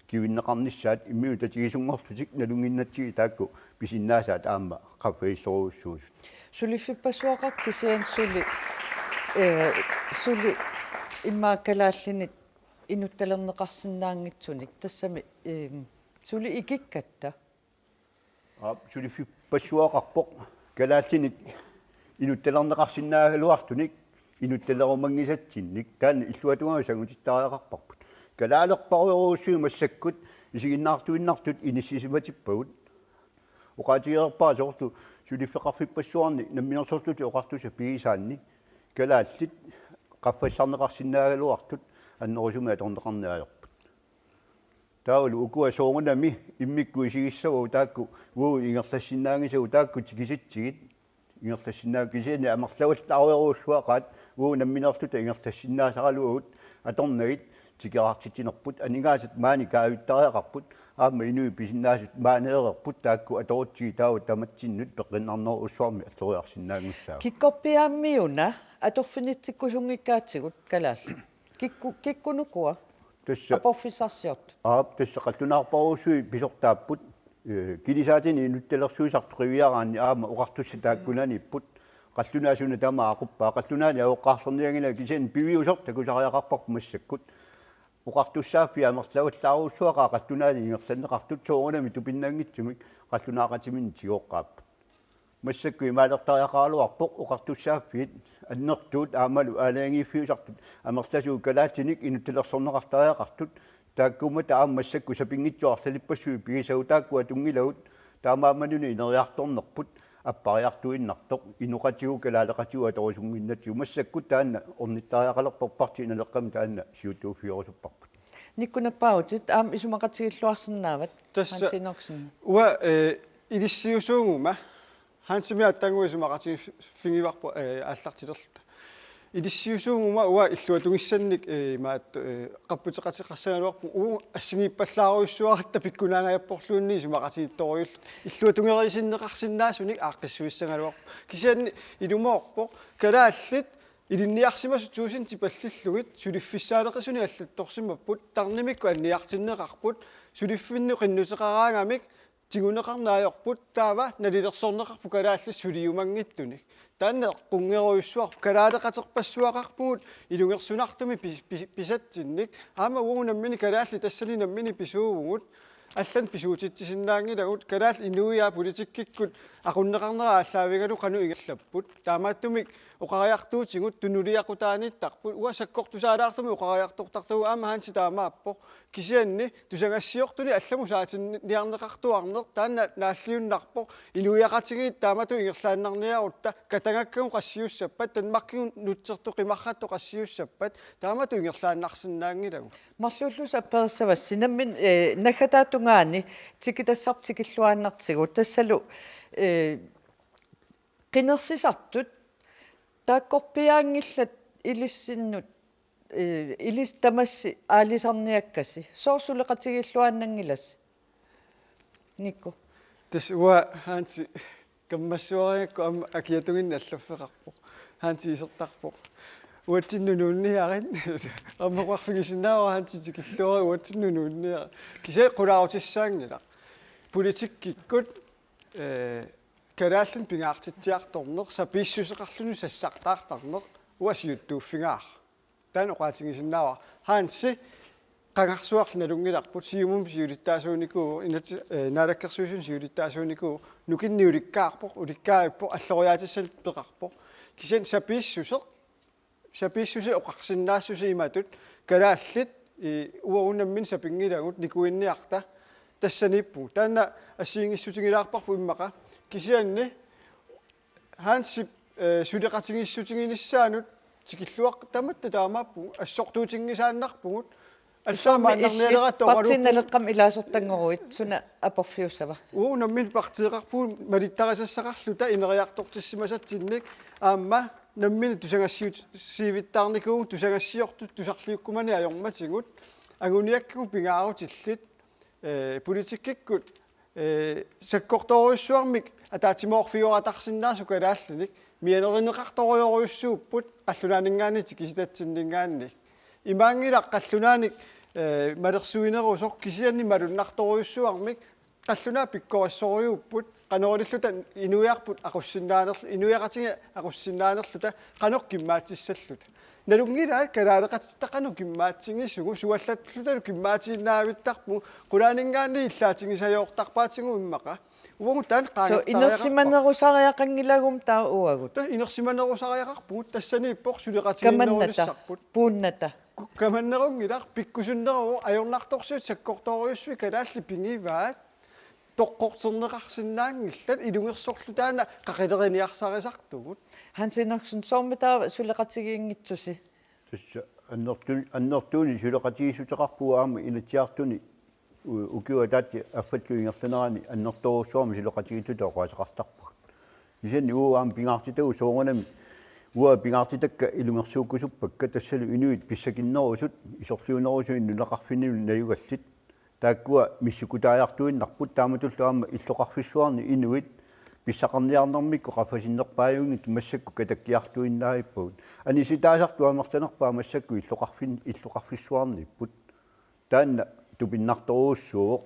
kivinneqarnissaat imminnut tatigisunngorlutik nalunnginnatsigit taakku pisinnaasaat aamma qaffasissorujussuusut. Suliffippassuaqarpoq kisianni suli, ee, suli immaqa kalaallinik inuttalerneqarsinnaanngitsunik, tassami, ee, suli ikikkatta. Aap, suliffippassuaqarpoq kalaallinik inuttalerneqarsinnaagaluartunik inuttalernanngisatsinnit, taanna illuatungaavi sangutittariaqarparput. Kalaalerparujorujussuit massakkut isiginnaartuinnartut inissisimatippagut. Oqaatigereerpara soorlu suliffeqarfippassuarni namminersorlutik oqartussat pigisaanni kalaallit qaffassarneqarsinnaagaluartut annerusumik atorneqarneq ajorput. Taavalu ukua soorunami immikkut isigissavagut taakku uagut ingerlassinnaanngisagut, taakku tikisitsigit ingerlassinnaavagut, kisianni amerlavallaarujorujussuaqaat uagut nammineerluta ingerlassinnaasaraluagut atornagit tikeraartitsinerput. Aningaasat maani kaavittariaqarput, aamma inuit pisinnaasut maaneereerput, taakku atorutsigit taava tamatsinnut peqqinnarnerujussuarmik alloriarsinnaanngussaaq. Kikkorpiaammiuna atorfinitsitsikkusunngikkaatigut kalaallit? Kikku-, kikkunukua? Tassa aporfissarsiortut. Aap, tassa qallunaarparujussuit pisortaapput, ee, kilisaatini inuttalersuisartut qiviaraanni aamma oqartussat taakkunaniipput. Qallunaat suna tamaat aquppaa? Qallunaanit ajoqqaarlernianngilanga, kisianni piviusoq takusariaqarparput massakkut. Oqartussaaffiit amerlavallaarujussuaqaat qallunaanit ingerlanneqartut, soorunami tupinnanngitsumik qallunaaqatiminnik tigooqqaapput. Massakkut imaalertariaqaraluarpoq oqartussaaffiit annertuut aammalu aalajangiiffiusartut amerlasuut kalaallinik inuttalersorneqartariaqartut. Taakkuummata aamma massakkut sapinngitsoorlalippassuit pigisagut, taakku atunngilagut, taamaammanuna ineriartornerput appariartuinnartoq, inoqatigut kalaaleqatigut atorusunnginnatsigu. Massakkut taanna ornittariaqalerpoq, Partii Naleqqami taanna siuttuuffiorusupparput. Nikku Nappaavutit, aamma isumaqatigilluarsinnaavat. Tassa Hans Enoksen. Uanga, ee, ilissiusuuguma, Hansimik aatsaannguaq isumaqatigiiffigivarput, ee, aallartilerluta. Ilissiusuuguma uanga illuatungissannik, ee, imaattoq, ee, qapputeqateqassagaluarpunga, uagut assigiippallaarujussuaratta pikkunaangajapporluunniit isumaqatigiittorujulluta. Illuatungeriisinneqarsinnaasunik aaqqissuussagaluarpoq. Kisianni ilumoorpoq, kalaallit ilinniarsimasut tuusintit pallillugit suliffissaaleqisunik allattorsimapput, tarnimikkut anniartinneqarput, suliffinnut qinnuteqaraangamik tiguneqarneq ajorput, taava nalilersorneqarput kalaallit suliumanngitsunik. Taanna eqqunngerujussuarpoq, kalaaleqaterpassuaqarpugut ilungersunartumik pis-, pis-, pisatsinnik. Aamma uagut nammineq kalaallit tassani nammineq pisuuvugut. Allanut pisuutitsisinnaanngilagut, kalaallit inuiaat politikkikkut aqunneqarnera aallaavigalugu qanoq ingerlapput. Taamaattumik oqariartuutigut tunuliaqutaaniittarput. Uanga sakkortusaalaartumik oqariartortartugut, aamma Hansi taamaappoq. Kisianni tusagassiortunik allamut saatinniarneqartuarneq taanna naalliunnarpoq. Inuiaqatigiit taamatut ingerlaannarniarutta, katagakkagut qassiussappat, Danmarkikkut nutsertut qimarrattut qassiussappat, taamatut ingerlaannarsinnaanngilagut. Marluullusi apparissavassi, nammineq, ee, naggataata tungaani tikitassarput tikilluaannartigu, tassalu, ee, qinersisartut taakkorpiaanngillat ilissinnut, ee, ilissi tamassi aalisarniakkasi. Sooq suleqatigiilluaannanngilasi? Nikku. Tassa uanga Hansi kammassuarigakku aamma akiatunginni allaffeqarpoq. Hansi isertarpoq: Uatsinnut nuunniarit. Aamma oqarfigisinnaavara Hansi tikilluarit: Uatsinnut nuunniarit. Kisianni qulaarutissaanngilaq. Politikkikkut, ee, kalaallinut pingaartitsiartorneq, sapiissuseqarluni sassartaartarneq, uanga siuttuuffigaara. Taanna oqaatigisinnaavara. Hansi qangarsuarli nalunngilarput, Siumumi siulittaasuunikuuvoq, inatsi-, ee, Naalakkersuisuni siulittaasuunikuuvoq, nukinnik ulikkaarpoq, ulikkaavippoq, alloriaatissanik peqarpoq. Kisianni sapiissuseq, sapiissuseq oqarsinnaassuseq imatut: kalaallit, ee, uagut nammineq sapinngilagut, nikuinniarta tassaniippugut. Taanna assigiinngissutigilaarparput immaqa. Kisianni Hansip, ee, suleqatigiissutiginissaanut tikilluaqqammat tamatta taamaappugut, assortuutinngisaannarpugut. Allaammi maannarnialeratta Partii oqaluupput. Naleqqamik ilaasortanngoruit suna aporfiussava? Uagut nammineq partiiqarpugut malittarisassaqarluta ineriartortissimasatsinnik, aamma nammineq tusagassiut-, siuittaarnikuuvugut tusagassiortut tusarliukkumanik ajormatigut, anguniakkagut pingaarutillit, ee, politikkikkut, ee, sakkortoorujussuarmik ataatsimoorfigiuartarsinnaasut kalaallinik mianerineqartorujorujussuupput qallunaaninngaanniit tikisitatsinninngaanniit. Imaanngilaq qallunaanik, ee, malersuinerusoq kisianni malunnartorujussuarmik qallunaat pikkorissorujuupput, qanoq ililluta inuiarput aqussinnaanerl-, inuiaqatigiit aqussinnaanerluta qanoq kimmaatissalluta. Nalunngilaat kalaaleqatitta qanoq kimmaatigisugut, suallattulutalu kimmaatiinnaavittarpugut, qulaaninngaanniit illaatigisajoortarpaatigut immaqa. Uagut taanna So, qaangertariaqarpara. Inersimanerusariaqanngilagummi taava uagut. Tassa inersimanerusariaqarpugut, tassaniippoq suleqatigiinnerunissarput. Kamannata, puunnata. Ku-, kamannerunngilaq, pikkusunneruvoq, ajornartorsiut sakkortoorujussuit kalaallit pigivaat, toqqorterneqarsinnaanngillat, ilungersorlu taanna qaqileriniarsarisartugut. Hans Enoksen, soormi taava suleqatigiinngitsusi? Tassa annertu-, annertuunik suleqatigiissuteqarpugut aamma Inatsisartuni u-, ukiup ataatsip affallu ingerlanerani annertoorujussuarmik suleqatigiilluta oqaaseqartarpugut. Kisianni uagut aamma pingaartitagut soorunami, uagut pingaartitakka ilungersuukkusuppakka, tassalu inuit pissakinnerusut, isorliunerusut nunaqarfinnilu najugallit. Taakkua missukkutaajartuinnarput, taamatullu aamma illoqarfissuarni inuit pissaqarniarnermikkut qaffasinnerpaajuinngitsut massakkut katakkiartuinnaavippagut. Anisitaasartut amerlanerpaat massakkut illoqarfin-, illoqarfissuarniipput. Taanna tupinnartorujussuuvoq.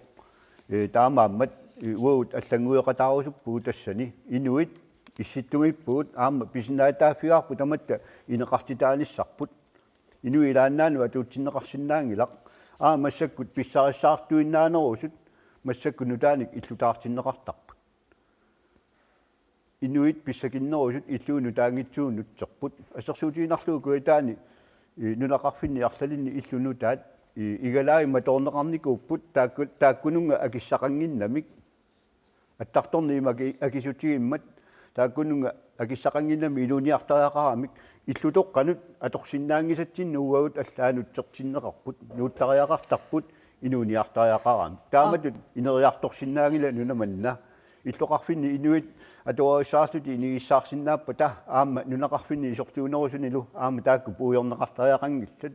Ee, taamaammat, ee, uagut allanngueqataarusuppugut tassani. Inuit issittumiippugut, aamma pisinnaatitaaffigaarput tamatta ineqartitaanissarput. Inuit ilaannaannut atuutsinneqarsinnaanngilaq. Aamma massakkut pissarissaartuinnaanerusut massakkut nutaanik illutaartinneqartarput. Inuit pissakinnerusut illuinut taanngitsuunut nutserput. Assersuutigiinnarlugu Kujataani, ee, nunaqarfinni arlalinni illut nutaat, ee, igalaavik matoorneqarnikuupput, taakku-, taakkununnga akissaqannginnamik. Attartorneq ima aki-, akisutigimmat, taakkununnga akissaqannginnamik inuuniartariaqaramik, illutoqqanut atorsinnaanngisatsinnut uagut allaat nutsertinneqarput, nuuttariaqartarput inuuniartariaqaramik. Taamatut ineriartorsinnaanngilaq nuna manna. Illoqarfinni inuit atugarissaarlutik inigissaarsinnaappata aamma nunaqarfinni isorliunerusunilu aamma taakku puigorneqartariaqanngillat.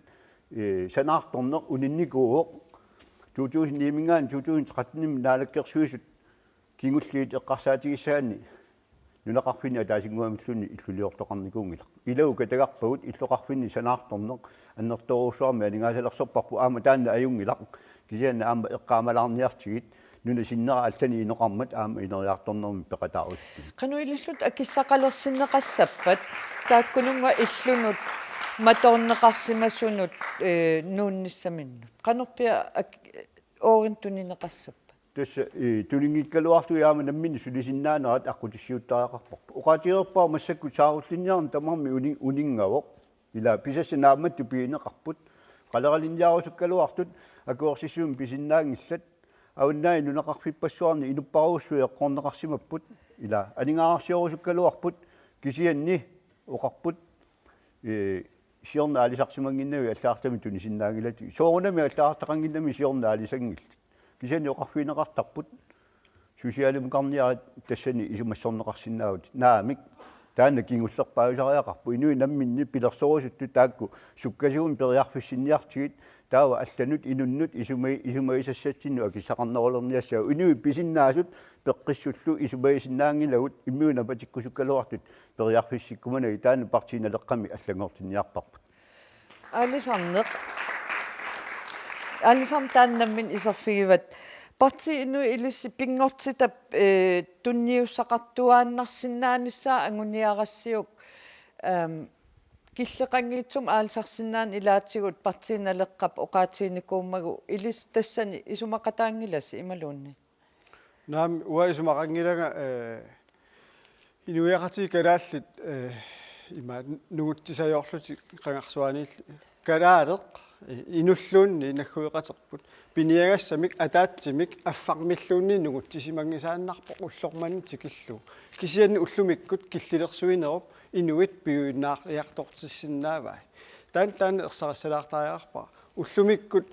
Ee, sanaartorneq uninnikuuvoq. To tusind ni-minngaanniit to tusind tretten-imi naalakkersuisut kingulliit eqqarsaatigissagaanni nunaqarfinni ataasinnguamilluunniit illuliortoqarnikuunngilaq. Ilagut katagarpagut illoqarfinni sanaartorneq annertoorujussuarmik aningaasalersorparput, aamma taanna ajunngilaq. Kisianni aamma eqqaamalaarniartigit nunap sinnera allani inoqarmat aamma ineriartornermik peqataarusuttumik. Qanoq ililluta akissaqalersinneqassappat taakkununnga illunut matoorneqarsimasunut, ee, nuunnissaminnut? Qanorpiaq ak-, oorin tunineqassappat? Tassa, ee, tuninngigaluarlugit aamma namminneq sulisinnaanerat aqqutissiuuttariaqarparput. Oqaatigereerpara massakkut saarullinniarneq tamarmik uni-, uninngavoq. Ila pisassat naammattut pigineqarput. Qaleralinniarusukkaluartut akuersissummik pisinnaanngillat. Avannaani nunaqarfippassuarni inupparujussuit eqqorneqarsimapput. Ila aningaasarsiorusukkaluarput. Kisianni oqarput, ee, siorna aalisarsimannginnami allagartamik tunisinnaanngilatit. Soorunami allagartaqannginnami siorna aalisanngillat. Kisianni oqarfigineqartarput socialdemokratiaat tassani isumassorneqarsinnaavutit. Naamik. Taanna kingullerpaajusariaqarpoq. Inuit namminneq pilersorusuttut taakku sukkasuumik periarfissinniartigit, taava allanut inunnut isumai-, isumagisassatsinnut akissaqarnerulerniassaaq. Inuit pisinnaasut peqqissullu isumagisinnaanngilagut, imminnut napatikkusukkaluartut periarfissikkumanagit, taanna Partii Naleqqami allanngortinniarparput. Aalisarneq. Aalisarneq taanna nammineq iserfigivat. Partii Inuit ilissi pinngortitap, ee, tunniussaqartuaannarsinnaanissaa anguniarassiuk, aam, killeqanngitsumik aalisarsinnaaneq ilaatigut Partii Naleqqap oqaatiginikuummagu, ilissi tassani isumaqataanngilasi imaluunniit? Naamik, uanga isumaqanngilanga, ee, inuiaqatigiit kalaallit, ee, ima nungutsisajoorlutik qangarsuaniilli. Kalaaleq, ee, inulluunniit naggueqaterput. Piniagassamik, ataatsimik, affarmilluunniit nungutsisimanngisaannarpoq ullormanna tikillugu. Kisianni ullumikkut killilersuinerup inuit piuinnaariartortissinnaavai. Taanna, taanna ersarissalaartariaqarpara. Ullumikkut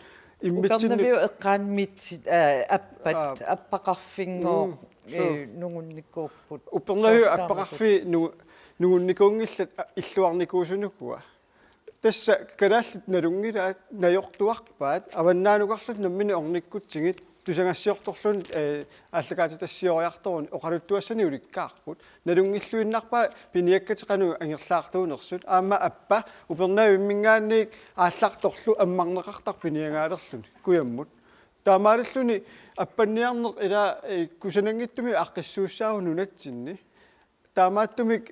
immitsinnut Upernaviup eqqaani mitsit, aa, appat, Aa. Appaqarfinngooq, Mm, suu. Ee, nungunnikuupput. Upernaviup Soorlu appaqarfii nungu-, nungunnikuunngillat illuarnikuusunukua. Tassa kalaallit nalunngilaat najortuarpaat avannaanukarluta nammineq ornikkutsigit tusagassiortorluni aallakaatitassioriartoruni oqaluttuassanik ulikkaarput. Nalunngilluinnarpaa piniakkatik qanoq angerlaartuunersut aamma appa Upernavimminngaanniit aallartorlu ammarneqartarpoq piniagaalerluni kujammut. Taamaalilluni appanniarneq ila kusananngitsumik aaqqissuussaavoq nunatsinni. Taamaattumik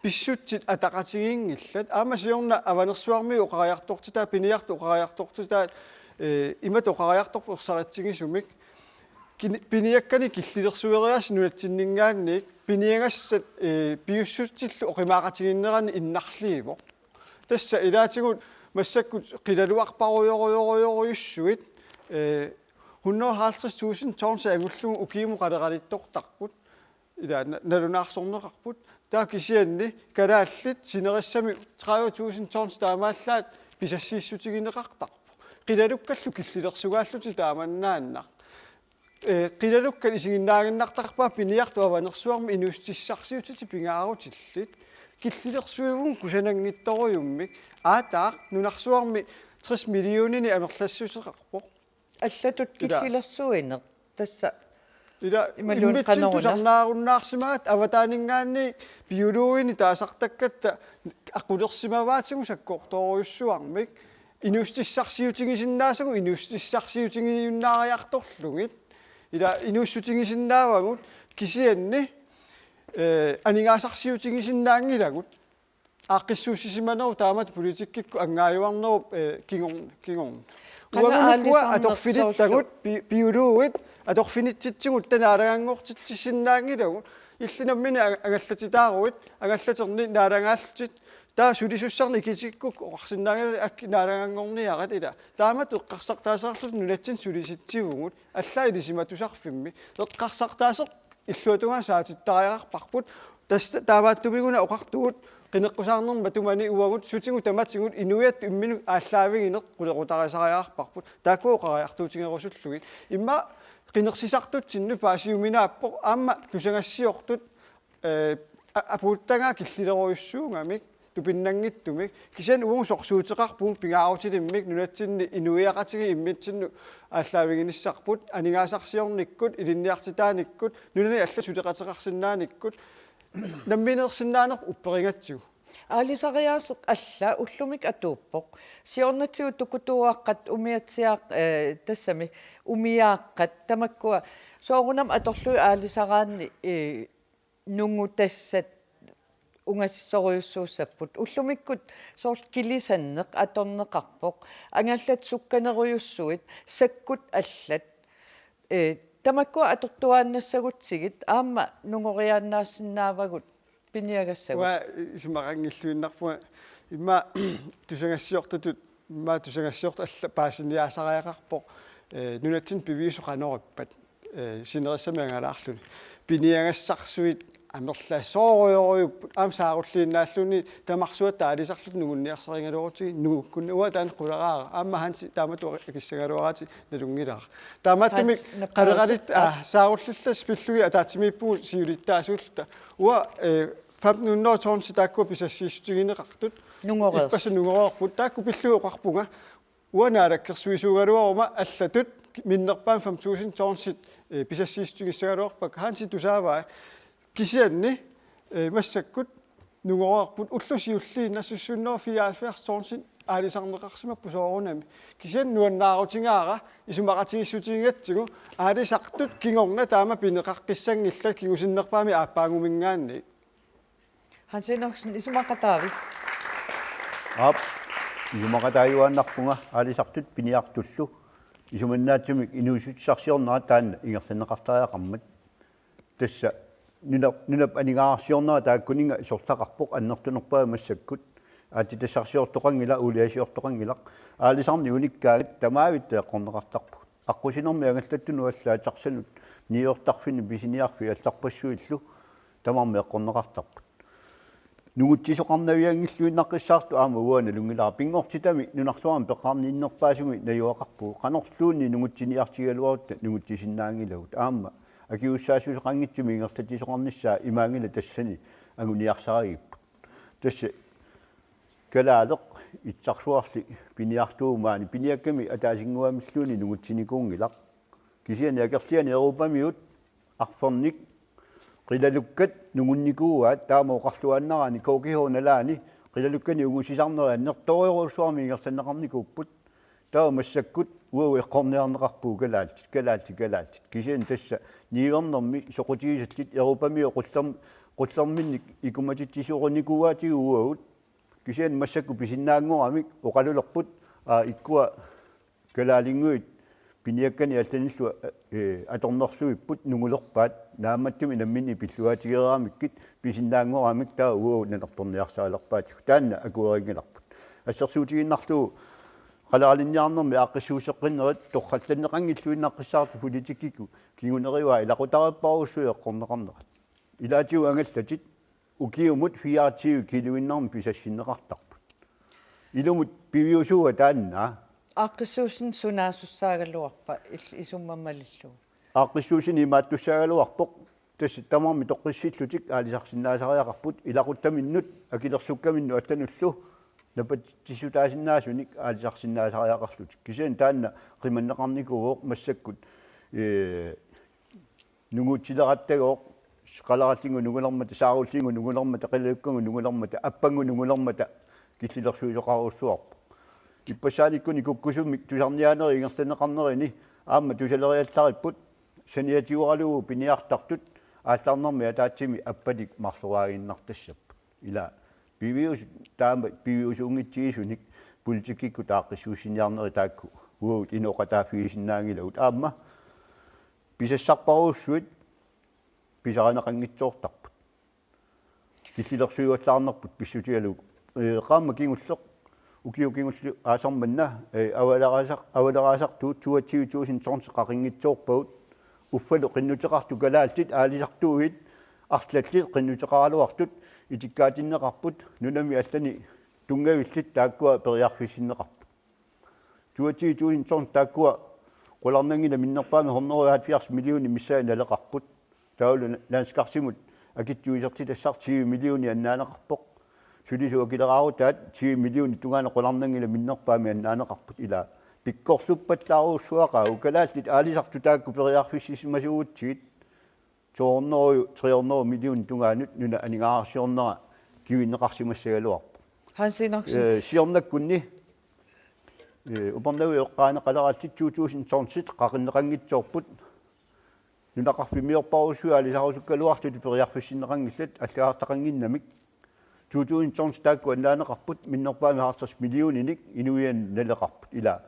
pissutsit ataqatigiinngillat aamma siorna Avanersuarmiut oqariartortitaat piniartut oqariartortitaat imatut oqariartorput ersaritsigisumik piniakkanik killilersueriaasut nunatsinninngaanniit piniagassat piussutsillu oqimaaqatigiinneranni innarliivoq. Tassa ilaatigut massakkut qilalugarparujorujorujorujussuit hundrede og halvtreds tusind tons angullugu ukiumut qaleralittortarput. Ila nalunaarsorneqarput. Taava kisianni kalaallit sinerissami tredive tusind tons taamaallaat pisassiissutigineqartarpoq. Qilalukkallu killilersugaallutik taamannaannaq. Qilalukkat isiginnaaginnartarpaat piniartut Avanersuarmi inuussutissarsiutitit pingaarutillit. Killilersuivugut kusananngitsorujummik aataaq nunarsuarmi tres millioninik amerlassuseqarpoq. Allatut killilersuineq tassa. Ila imaluunniit immitsinnut qanoruna tusarnaarunnaarsimaat avataaninngaanniit biologinik taasartakkatta aqulersimavaatigut sakkortoorujussuarmik inuussutissarsiutigisinnaasagut inuussutissarsiutigiunnaariartorlugit. Ila inuussutigisinnaavagut kisianni aningaasarsiutigisinnaanngilagut. Aaqqissuussisimanerup taamatut politikkikkut angaajuarnerup kingorn kingorn. Uangunukkua atorfilittagut biologit atorfinitsitsigut tanaalaganngortitsissinnaanngilagut. Illit nammineq angallatitaaruit angallaterni naalagaallutit taava sulisussannik ikitikkukku oqarsinnaanngilagut akki naalaganngorniarit ila. Taamatut eqqarsartaaseqarluta nunatsinni sulisitsivugut allaat ilisimatusarfimmi. Eqqarsartaaseq illuatungaa saatittariaqarparput. Tassa taamaattumiguna oqartugut qineqqusaarnermut matumani uagut sutigut tamatigut inuiattut imminnut aallaavigineq qulequtarisariaqarparput. Taakkua oqariartuutigerusullugit. Immaqa qinersisartutsinnut paasiuminaappoq aamma tusagassiortut apuuttagaa killilerujussuugamik tupinnanngitsumik kisianni uagut sorsuuteqarpugut pingaarutilimmik nunatsinni inuiaqatigiit immitsinnut aallaaviginissarput aningaasarsiornikkut ilinniartitaanikkut nunani allat suleqateqarsinnaanikkut nammineersinnaanerput upperigatsigu. Aalisariaaseq alla ullumikkut atuuppoq. Siornatigut tukutuuaqqat umiatsiaaq tassami umiaaqqat tamakkua soorunami atorlugit aalisaraanni nungutassat ungasissorujussuussapput. Ullumikkut soorlu kilisanneq atorneqarpoq. Angallat sukkanerujussuit, sakkut allat. Tamakkua atortuaannassagutsigit aamma nungoriaannaassinnaavagut piniagassagut. Uanga isumaqanngilluinnarpunga immaqa tusagassiortutut immaqa tusagassiortut allat paasiniaasariaqarpoq nunatsinni piviusut qanorippat sinerissami angalaarluni. Piniagassarsuit amerlasoorujorujuupput aamma saarulliinnaalluni tamarsuatta aalisarluta nungunniarsarigaluarutigit nungukkunni uanga taanna qularaara aamma Hansi taamatut akissagaluaraati nalunngilara. Taamaattumik qaleralit saarullillat pillugit ataatsimiippugut siulittaasuulluta. Uanga femten hundrede tonsi taakkua pisassiissutigineqartut. Nungoreersut. Ippassaq nungoreerput taakku pillugit oqarpunga. Uanga naalakkersuisuugaluaruma allatut minnerpaamik fem tusind tonsit pisassiissutigissagaluarpakka Hansi tusaavai. Kisianni massakkut nungoreerput ullut siulliit nasussunnoo fireoghalvfjerds tonsit aalisarneqarsimapput soorunami. Kisianni nuannaarutigaara isumaqatigiissutigigatsigu aalisartut kingorna taama pineqaqqissanngillat kingusinnerpaamik aappaanguminngaanniit. Hansi Enoksen isumaqataavit? Aap, isumaqataajuaannarpunga aalisartut piniartullu. Isumannaatsumik inuussutissarsiornera taanna ingerlanneqartariaqarmat. Tassa nunap nunap aningaasarsiornera taakkuninnga sortaqarpoq annertunerpaaq massakkut. Aatsitassarsiortoqanngilaq uuliasiortoqanngilaq. Aalisarneq unikkaangat tamaavitta eqqorneqartarpugut. Aqqusinermi angallattunut allaat taxanut niuertarfinni pisiniarfik allarpassuillu tamarmik eqqorneqartarput. Nungutsisoqarnavianngilluinnaqqissaartut aamma uanga nalunngilara pinngortitami nunarsuarmi peqarninnerpaasumi najugaqarpugut qanorluunniit nungutsiniartigigaluarutta nungutsisinnaanngilagut aamma Akisussaassuseqanngitsumik ingerlatsisoqarnissaa imaanngilaq tassani anguniarsaragipput. Tassa kalaaleq itsarsuarli piniartuuvoq maani piniakkami ataasinnguamilluunniit nungutsinikuunngilaq. Kisianni akerlianik Europamiut arfernik qilalukkat nungunnikuuaat taama oqarluaannaraanni K G H nalaani qilalukkanik ungusisarnerit annertoorujussuarmik ingerlanneqarnikuupput. Taava massakkut uagut eqqorniarneqarpugut kalaallit, kalaallit, kalaallit. Kisianni tassa niuernermi soqutigisallit Europamiut qullerm-, qullerminnik ikumatitsisorinikuuaatigut uagut. Kisianni massakkut pisinnaanngoramik oqalulerput, aa, ikkua kalaalinnguit piniakkanik allanillu, ee, atornerluipput nungulerpaat, naammattumik namminneq pilluaatigereeramikkit pisinnaanngoramik taava uagut nanertorniarsarilerpaatigut. Taanna akuerinngilarput. Assersuutigiinnarlugu qaleralinniarnermi aaqqissuusseqqinnerit torrallanneqanngilluinnaqqissaartut politikkikkut kingunerivaat ilaqutariippassuit eqqorneqarnerat. Ilaatigut angallatit ukiumut fireogtyve kiluinnarmik pisassinneqartarput. Ilumut piviusuua taanna. Aaqqissuussineq sunaasussaagaluarpa il-, isummat malillugu? Aaqqissuussineq imaattussaagaluarpoq. Tassa tamarmik toqqissillutik aalisarsinnaasariaqarput ilaquttaminnut akilersukkaminnut allanullu napatitsissutaasinnaasunik aalisarsinnaasariaqarlutik. Kisianni taanna qimanneqarnikuuvoq massakkut, ee, nunguutsilerattagooq, qalerallinngooq nungulermata, saarullinngooq nungulermata, qilalukkanngooq nungulermata, appannguaq nungulermata killilersuisoqarujussuarpoq. Ippassaanikkuni kukkusumik tusarniaanerit ingerlanneqarnerini aamma tusaleriallaripput, saniatigoralugu piniartartut aallarnermi ataatsimi appalik marloriaaginnartassapput. Ila pivius-, taama piviusuunngitsigisunik politikkikkut aaqqissuussiniarnerit taakku uagut inooqataaffigisinnaanngilagut. Aamma pisassarparujussuit pisarineqanngitsoortarput. Killilersuivallaarnerput pissutigalugu. Ee, qaammat kingulleq, ukiut kingulliit aasaq manna, ee, avaleraasaq-, avaleraasartuut toogtyve tusind tons qaqinngitsoorpagut. Uffalu qinnuteqartut kalaallit aalisartuutit arlallit qinnuteqaraluartut itikkaatinneqarput, nunami allani tunngavillit taakkua periarfissinneqarput. Toogtyve tusind tons taakkua qularnanngilaq minnerpaamik hundrede og halvfjerds millioner missaani naleqarput. Taavalu landskarsimut akitsuisertitassaq tyve millioner annaaneqarpoq. Sulisut akileraarutaat tyve millioner tungaanut qularnanngilaq minnerpaamik annaaneqarput. Ila pikkorluppallaarujussuaqaagut, kalaallit aalisartut taakku periarfissimasuugutsigit. To hundrede, tre hundrede millioner tungaanut nunap aningaasarsiornera kivinneqarsimassagaluarpoq. Hans Enoksen. Ee, siornakkunni, ee, Upernavik eqqaani qalerallit to tusind tonsit qaqinneqanngitsoorput. Nunaqarfimmiorparujussuit aalisarusukkaluartutut periarfissinneqanngillat allagartaqannginnamik. To tusind tons taakku annaaneqarput minnerpaamik halvtreds millioninik inuiannut naleqarput. Ila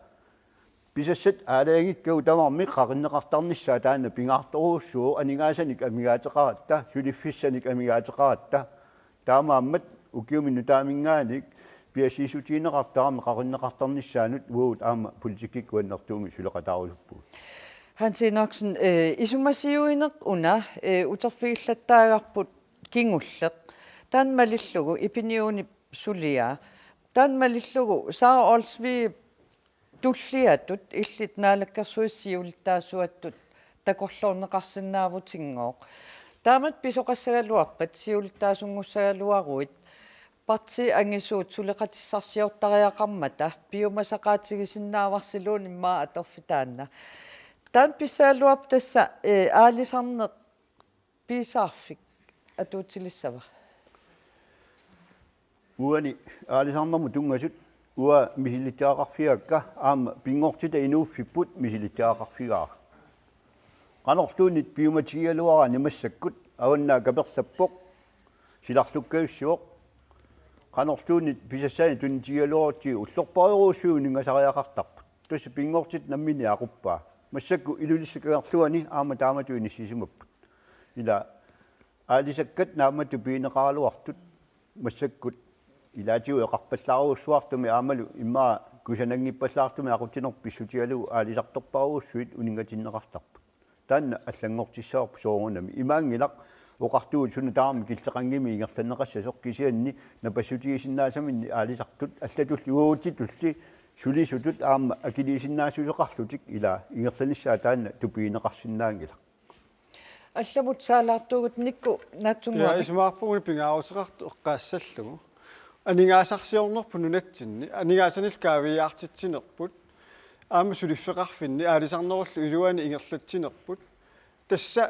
pisassat aalajangikkagut tamarmik qaqinneqartarnissaat taanna pingaartorujussuuvoq, aningaasanik amigaateqaratta, suliffissanik amigaateqaratta. Taamaammat ukiumi nutaaminngaanniit piassiissutigineqartarami qaqinneqartarnissaanut uagut aamma politikkikkut annertuumik suleqataarusuppugut. Hans Enoksen, ee, isumasiuineq una, ee, uterfigillattaagarput kingulleq. Taanna malillugu Epiniunip suliaa. Taanna malillugu Sara Olsvigip tulliatut illit Naalakkersuisut siulittaasuattut takorloorneqarsinnaavutinngooq. Taamatut pisoqassagaluarpat siulittaasunngussaagaluaruit partiit angisuut suleqatissarsiortariaqarmata piumasaqaatigisinnaavarsiluunniit immaqa atorfik taanna. Taanna pissagaluarpat tassa, ee, aalisarneq piisaarfik atuutilissava? Uani aalisarnermut tunngasut uanga misilittagaqarfigaakka aamma pinngortitaq inuuffipput misilittagaqarfigaara. Qanorluunniit piumatigigaluaraanni massakkut Avannaata kaperlappoq, silarlukkajussivoq. Qanorluunniit pisassaanik tunitigigaluarutsigu ullorpassuarujussuit uninngasariaqartarput. Tassa pinngortitaq nammineq aquppaa. Massakkut Ilulissat Kangerluani aamma taamatut inissisimapput. Ila aalisakkat naammattup pigineqaraluartut massakkut ilaatigut eqarpallaarujussuartumik aammalu immaqa kusananngippallaartumik aqutsineq pissutigalugu aalisartorpassuarujussuit uninngatinneqartarput. Taanna allanngortissavarput soorunami. Imaanngilaq oqartugut suna tamarmi killeqanngimmat ingerlanneqassasoq, kisianni napassutigisinnaasaminnik aalisartut allatulli uagutsitulli sulisutut aamma akiliisinnaassuseqarlutik ila ingerlanissaa taanna tupigineqarsinnaanngilaq. Allamut saalaartuugut Nikku naatsunnguamik. Ja, isumaqarpunga pingaaruteqartoq eqqaassallugu. Aningaasarsiornerput nunatsinni, aningaasanillu kaaviiaartitsinerput. Aamma suliffeqarfinni aalisarnerullu iluani ingerlatsinerput. Tassa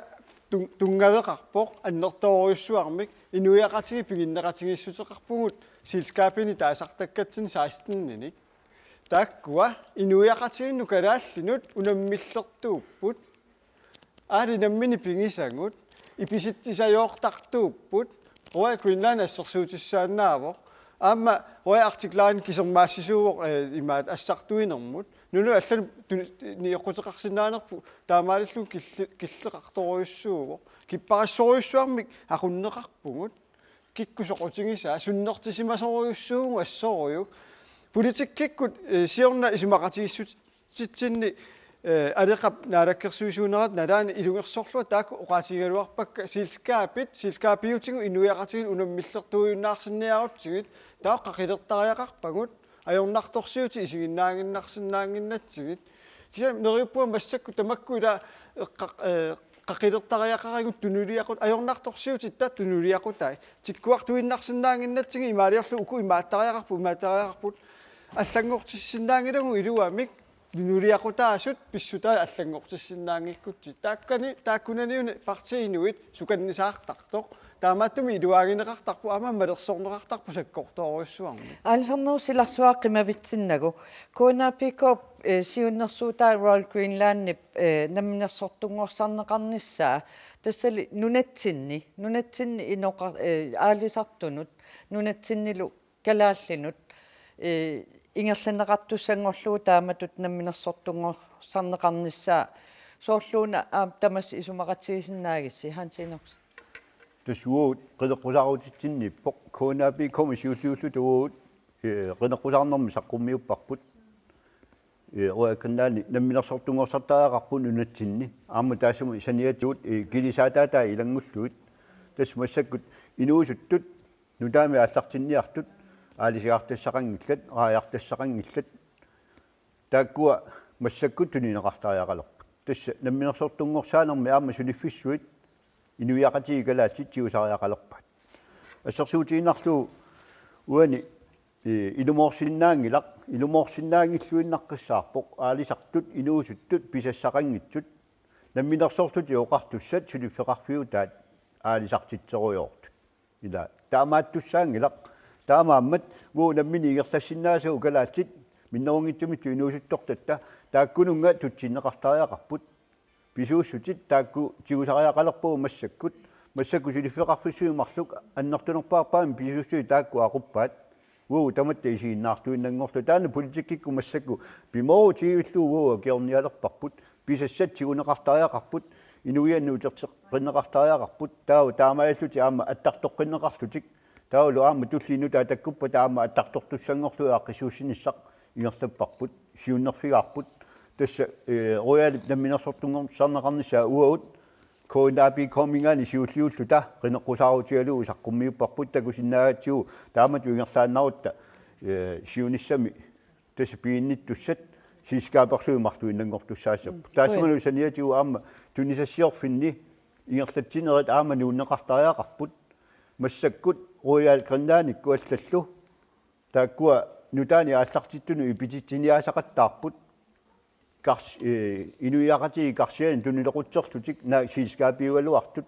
tun-, tunngaveqarpoq annertoorujussuarmik inuiaqatigiit piginneqatigiissuteqarpugut selskabini taasartakkatsinni seksteninik. Taakkua inuiaqatigiinnut kalaallinut unammillertuupput. Aali namminneq pigisagut, ipisitseqqisajoortartuupput, Royal Greenland assersuutissaannaavoq. Aamma Royal Arctic Line kisermaassisuuvoq, eh, imaat assartuinermut. Nunanut allanut tu-, nioqquteqarsinnaanerput taamaalilluni killi-, killeqartorujussuuvoq. Kipparissorujussuarmik aqunneqarpugut. Kikkut soqutigisaat, sunnertisimasorujussuugut assorujuk. Politikkikkut, eh, siorna isumaqatigiissutitsinni, eh, Aleqap naalakkersuisuunerata nalaani ilungersorlunga taakku oqaatigigaluarpakka selskabit, selskabiutigut inuiaqatigiinnut unammillertuujunnaarsinniarutsigit, taava qaqilertariaqarpagut, ajornartorsiutit isiginnaaginnarsinnaannginnatsigit. Kisianni neriuppunga massakkut tamakku ila eqqa-, eh, qaqilertariaqarigut tunuliaqut-, ajornartorsiutitta tunuliaqutai. Tikkuartuinnarsinnaannginnatsigit imaaliorlugu uku imaattariaqarput, imaattariaqarput. Allanngortissinnaanngilagut iluamik tunuliaqutaasut pissutaat allanngortissinnaanngikkutsigit. Taakkani, taakkunaniuni partiinit sukannisaartartoq. Taamaattumik iluaagineqartarpoq, aamma malersorneqartarpoq sakkortoorujussuarmik. Aalisarnerup silarsuaa qimavitsinnagu. K N A P K, eh, siunnersuutaa Royal Greenlandip, eh, namminersortunngorsarneqarnissaa. Tassali nunatsinni, nunatsinni inoqa-, eh, aalisartunut, nunatsinnilu kalaallinut, eh, ingerlanneqartussanngorlugu taamatut namminersortunngorsarneqarnissaa. Soorluuna aamma tamassi isumaqatigiissinnaagissi, Hans Enoksen? Tassa uagut qineqqusaarutitsinniippoq, K N A P K-mi siulliulluta uagut, eh, qineqqusaarnermi saqqummiupparput. Eh, Royal Greenlandi namminersortunngorsartariaqarput nunatsinni. Aamma taassuma saniatigut, eh, kilisaataataa ilanngullugit. Tassa massakkut inuusuttut nutaamik aallartinniartut aalisagartassaqanngillat, raajartassaqanngillat. Taakkua massakkut tunineqartariaqalerput. Tassa namminersortunngorsaanermi aamma suliffissuit inuiaqatigiit kalaallit tigusariaqalerpaat. Assersuutigiinnarlugu uani, eh, ilumoorsinnaanngilaq, ilumoorsinnaanngilluinnaqqissaarpoq aalisartut, inuusuttut, pisassaqanngitsut, namminersorlutik oqartussat suliffeqarfiutaat aalisartitserujoortut. Ila, taamaattussaanngilaq, taamaammat, uagut nammineq ingerlassinnaasagut kalaallit, minnerunngitsumillu inuusuttortatta, taakkununnga tutsinneqartariaqarput, pisuussutit taakku tigusariaqalerpagut massakkut, massakkut suliffeqarfissuit marluk annertunerpaarpaamik pisuussutit taakku aquppaat, uagut tamatta isiginnaartuinnanngorluta, taanna politikkikkut massakkut pimoorutigillugu uagut akiornialerparput, pisassat tiguneqartariaqarput, inuiannut uterteqqinneqartariaqarput, taava taamaalillutik aamma attartoqqinneqarlutik, taavalu aamma tulliit nutaat takkuppata aamma attartortussanngorlugit aaqqissuussinissaq ingerlapparput, siunnerfigaarput, tassa, eh, Royalip namminersortunngorsarneqarnissaa uagut, K N A P K-minngaanniit siulliulluta qineqqusaarutigalugu saqqummiupparput, takusinnaagatsigu taamatut ingerlaannarutta, eh, siunissami tassa piginnittussat selskaberlugit marluinnanngortussaassapput. Mm. Taassumalu saniatigut aamma tunisassiorfinni ingerlatsinerit aamma nuunneqartariaqarput. Massakkut Royal Greenlandikkut allallu taakkua nutaanik aallartittunut ipititsiniaasaqattaarput. Kars-, eh, inuiaqatigiit karsianik tunilequtserlutik naak selskabiugaluartut.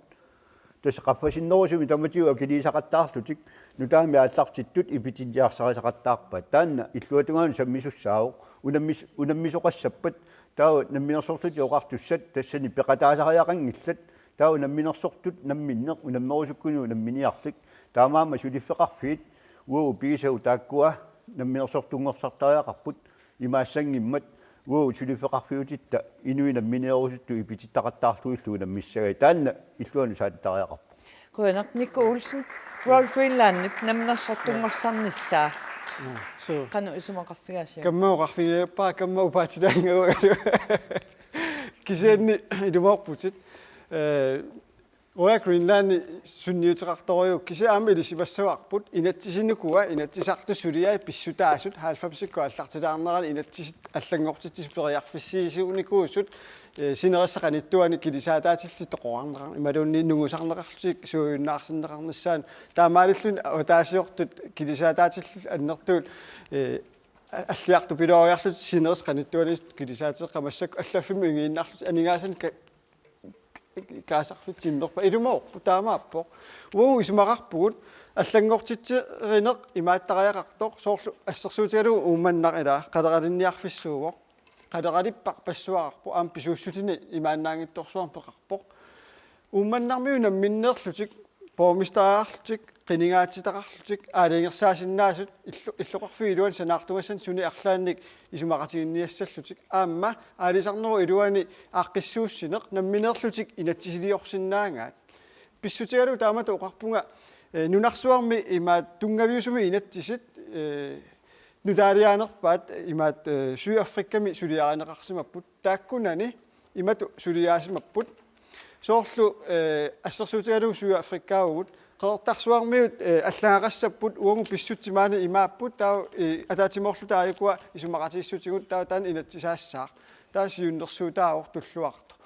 Tassa qaffasinnerusumik tamatigut akiliisaqattaarlutik nutaamik aallartittut ipititsiniaasaqattaarpaat. Taanna illuatungaanut sammisussaavoq. Unammis-, unammisoqassappat, taava namminersorlutik oqartussat tassani peqataasariaqanngillat. Taava namminersortut namminneq unammerusukkunik unamminiarlik. Taamaammat suliffeqarfiit uagut pigisagut taakkua namminersortunngorsartariaqarput. Imaassanngimmat uagut suliffeqarfiutitta inuit nammineerusuttut ipitittaqattaarlugillu unammissagai. Taanna illuanut saattariaqarpoq. Qujanaq. Nikku Olsen, Royal Greenlandip namminersortunngorsarnissaa. Nå, so. Qanoq isumaqarfigaasiuk? Kamma oqarfigippara, kamma upaatilaanngavagalu. Kisianni ilumoorputit. Eh, Royal Greenland sunniuteqartorujuk kisianni aamma ilisimassavarput inatsisinukua inatsisartut suliai pissutaasut halvfemsikkut aallartilaarnerani inatsisit allanngortitsisut periarfissiisunikuusut, eh, sinerissap qanittuani kilisaataatillutik toqorarneqar-, imaluunniit nungusarneqarlutik suujunnaarsinneqarnissaannut taamaalilluni ataasiortut kilisaataatillutik annertuut, eh, alliartupilooriarlutik sinerissap qanittuani kilisaateqarmat massakkut allaffimmi igiinnarlutik aningaasanik ka-, kaasarfitsimmerpa ilumoorpoq taamaappoq. Uagut isumaqarpugut allanngortitserineq imaattariaqartoq soorlu assersuutigalugu Uummannaq ilaa qaleralinniarfissuuvoq. Qaleralipparpassuaqarpoq aamma pisuussutinik imaannaanngitsorsuarmik peqarpoq. Uummannarmiut namminneerlutik, borgmesteriarlutik, qinigaatitaqarlutik, aalajangersaasinnaasut, illu-, illoqarfiup iluani sanaartugassanik suni arlaannik isumaqatiginniassallutik, aamma aalisarnerup iluani aaqqissuussineq, nammineerlutik inatsisiliorsinnaagaat. Pissutigalugu taamatut oqarpunga, eh, nunarsuarmi imaat tunngaviusumik inatsisit, eh, nutaaliaanerpaat imaat, eh, Sydafrikami suliarineqarsimapput. Taakkunani imatut suliaasimapput. Soorlu, eh, assersuutigalugu Sydafrikaavugut. Qeqertarsuarmiut, eh, allagaqassapput uagut pissutsit maani imaapput taava, eh, ataatsimoorluta aajukua isumaqatigiissutigut taava taanna inatsisaassaaq. Taava siunnersuutaavoq tulluartoq.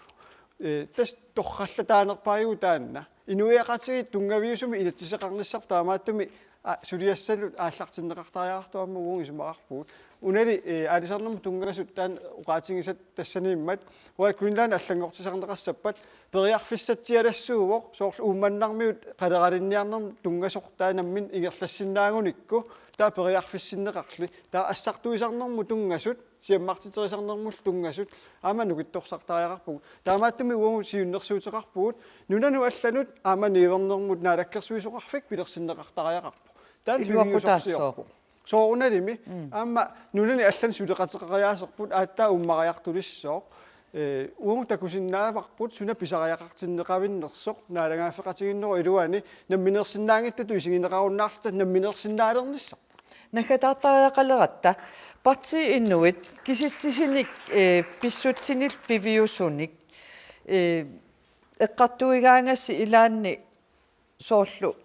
Eh, tassa torrallataanerpaajuvoq taanna. Inuiaqatigiit tunngaviusumik inatsiseqarnissarput taamaattumik, a, suliassalluta aallartinneqartariaqartoq aamma uagut isumaqarpugut. Unali, eh, aalisarnermut tunngasut taanna oqaatigisat tassaniimmat, Royal Greenland allanngortisarneqassappat, periarfissatsialassuuvoq, soorlu Uummannarmiut qaleralinniarnermut tunngasoq taanna nammineq ingerlassinnaagunikku, taava periarfissinneqarli, taava assartuisarnermut tunngasut, siammartiterisarnermullu tunngasut, aamma nukittorsartariaqarpugut. Taamaattumik uagut siunnersuuteqarpugut, nunanut allanut, aamma niuernermut naalakkersuisoqarfik pilersinneqartariaqarpoq. Taanna Iluaqutaassaaq. Piviusorsioq. Soorunalimi, mm, aamma nunani allani suleqateqariaaserput aatsaat uummariartulissooq. Eh, uagut takusinnaavarput suna pisariaqartinneqavinnersoq, naalagaaffeqatigiinnerup iluani, nammineersinnaanngitsutut isigineqarunnaarluta nammineersinnaalernissarput. Naggataartariaqaleratta, Partii Inuit, kisitsisinik, eh, pissutsinillu piviusunik, eh, eqqartuigaangassi ilaanni soorlu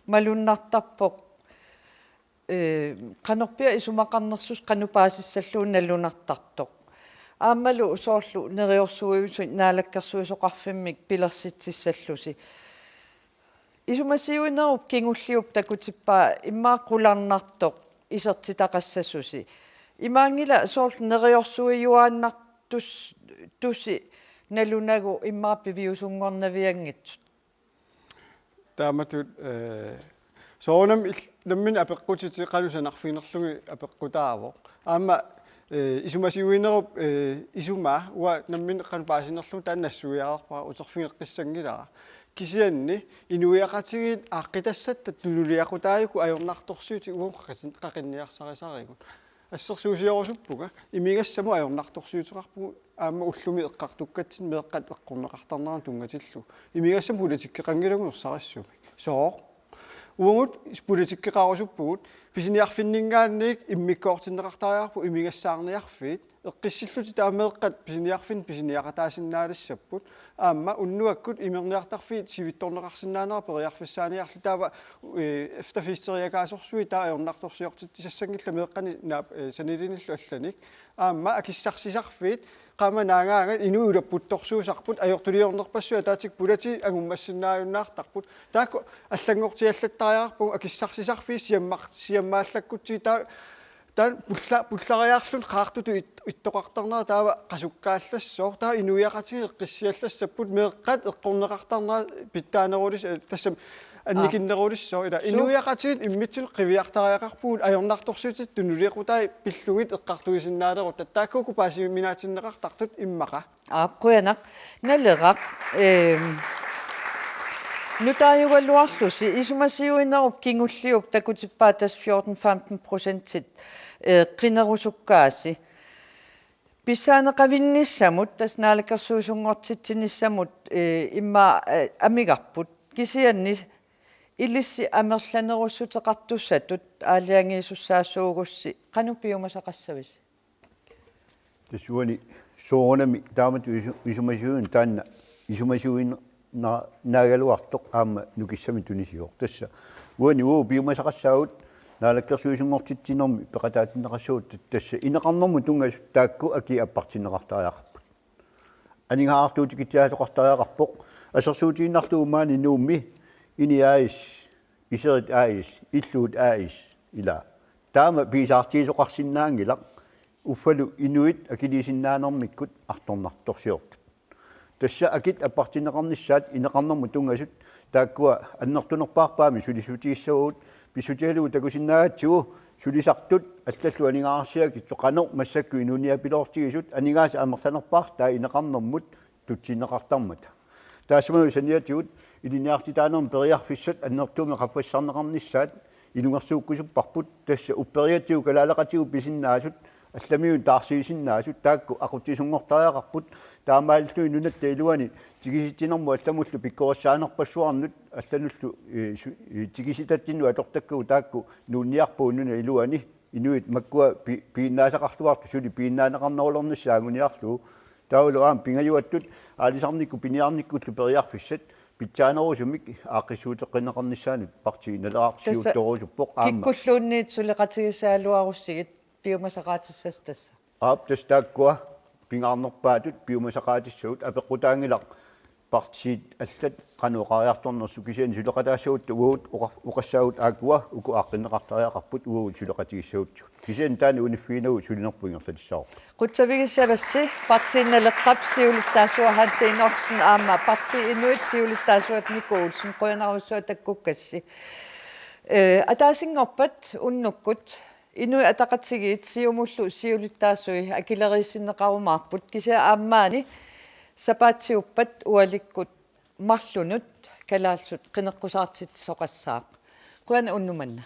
malunnartarpoq, eh, qanorpiaq isumaqarnersusi qanoq paasissallugu nalunartartoq. Aammalu soorlu neriorsuivusi naalakkersuisoqarfimmik pilersitsissallusi. Isumasiuinerup kingulliup takutippaa immaqa qularnartoq isertitaqassasusi. Imaanngilaq soorlu neriorsuijuaannartusi nalunagu immaqa piviusunngornavianngitsut. Taamatut, eh, soorunami il-, nammineq apeqqutitit qanoq sanarfiginerlugit apeqqutaavoq. Aamma, eh, isumasiuinerup, eh, isumaa, uanga nammineq qanoq paasinerlugu taanna nassuiareerpara uterfigeqqissanngilara. Kisianni, inuiaqatigiit aaqqitassatta tunuliaqutaajuku ajornartorsiutit uagut qaqin-, qaqinniarsarisarigut. Assersuusiorusuppunga, imigassamut ajornartorsiuteqarpugut, aamma ullumi eqqartukkatsinni meeqqat eqqorneqartarneranut tunngatillugu. Imigassamut politikkeqanngilagut ersarissumik. Sooq? Uagut politikkeqarusuppugut, pisiniarfinninngaanniit immikkoortinneqartariaqarpugut imigassaarniarfiit, eqqissillutik taava meeqqat pisiniarfinnik pisiniaqataasinnaalissapput, aamma unnuakkut imerniartarfiit sivitsorneqarsinnaanera periarfissaaniarli taava, eh, efterfesteriakaasorsuit taava ajornartorsiortitsisassanngillat meeqqanik naap-, eh, sanilinillu allanik. Aamma akissarsisarfiit, qaammat naagaangat inuit ulapputtorsuusarput ajortuliornerpassuit ataatsikkut pulatitit angummassinnaajunnaartarput. Taakku allanngortiallattariaqarpagut akissarsisarfiit siammar-, siammaallakkutsigit taava taanna pulla-, pullariarluni qaartutut it-, ittoqartarnera taava qasukkaallassooq, taava inuiaqatigiit eqqissiallassapput meeqqat eqqorneqartarnerat pitsaanerulis-, eh, tassami annikinnerulissaaq, ila. Suu. Inuiaqatigiit immitsinnut qiviartariaqarpugut ajornartorsiutit tunuliaqutai pillugit eqqartuisinnaalerutta. Taakku uku paasiuminaatinneqartartut immaqa. Aap, qujanaq. Naleraq, ehm, nutaajugaluarlusi isumasiuinerup kingulliup takutippaa tassa fjorten femten procentit, eh, qinerusukkaasi. Pissaaneqavinnissamut, tassa naalakkersuisunngortitsinissamut, eh, immaqa, eh, amigarput. Kisianni ilissi amerlanerussuteqartussatut aalajangiisussaassuugussi qanoq piumasaqassavisi? Tassa uani soorunami taamatut isu-, isumasiuineq taanna, isumasiuineq na-, naagaluartoq aamma nukissamik tunisivoq. Tassa uani uagut piumasaqassaagut naalakkersuisunngortitsinermi peqataatinneqassaagut, tassa ineqarnermut tunngasut taakku akii appartinneqartariaqarput. Aningaasartuutikitsiaasoqartariaqarpoq, assersuutigiinnarlugu maani Nuummi INI A/S, Iserit A/S, Illuvut A/S, ila. Taama piisaartigisoqarsinnaanngilaq uffalu inuit akiliisinnaanermikkut artornartorsiortut. Tassa akit appartinneqarnissaat ineqarnermut tunngasut taakkua annertunerpaarpaamik sulissutigissavagut, pissutigalugu takusinnaagatsigu sulisartut allallu aningaasarsiakitsoq qanoq massakkut inuuniapiloortigisut, aningaasat amerlanerpaartaat ineqarnermut tutsinneqartarmata. Taassumalu saniatigut ilinniartitaanermi periarfissat annertuumik qaffassarneqarnissaat ilungersuukkusupparput, tassa upperigatsigu kalaaleqatigut pisinnaasut, allamiut taarsiisinnaasut taakku aqutsisunngortariaqarput, taamaalilluni nunatta iluani tikisitsinermut allamullu pikkorissaanerpassuarnut allanullu, eh, su-, eh, tikisitatsinnut atortakkagut taakku nuunniarpagut nunap iluani, inuit makkua pi-, piginnaasaqarluartut suli piginnaanneqarnerulernissaat anguniarlugu. Taavalu aamma pingajuattut aalisarnikkut piniarnikkullu periarfissat pitsaanerusumik aaqqissuuteqqinneqarnissaanut Partii Naleraq siuttorusuppoq aamma. Kikkulluunniit suleqatigisagaluarussigit piumasaqaatissasi tassa? Aap, tassa taakkua pingaarnerpaatut piumasaqaatissagut, apeqqutaanngilaq partiit allat qanoq oqariartornersut, kisianni suleqataassagutta uagut oqa-, oqassaagut aakkua uku aaqqinneqartariaqarput uagut suleqatigissagutsigu. Kisianni taanna uniffiginagu sulinerput ingerlatissavarput. Qutsavigissavassi Partii Naleqqap siulittaasua Hanse Enoksen aamma Partii Inuit siulittaasuata Niku Olsen, qujanarsuaq takkukkassi. Eh, ataasinngorpat unnukkut Inuit Ataqatigiit Siumullu siulittaasui akileriissinneqarumaarput, kisianni aamma maani sapaatiuppat ualikkut marlunut kalaallisut qineqqusaartitsisoqassaaq. Qujanaq unnuk manna.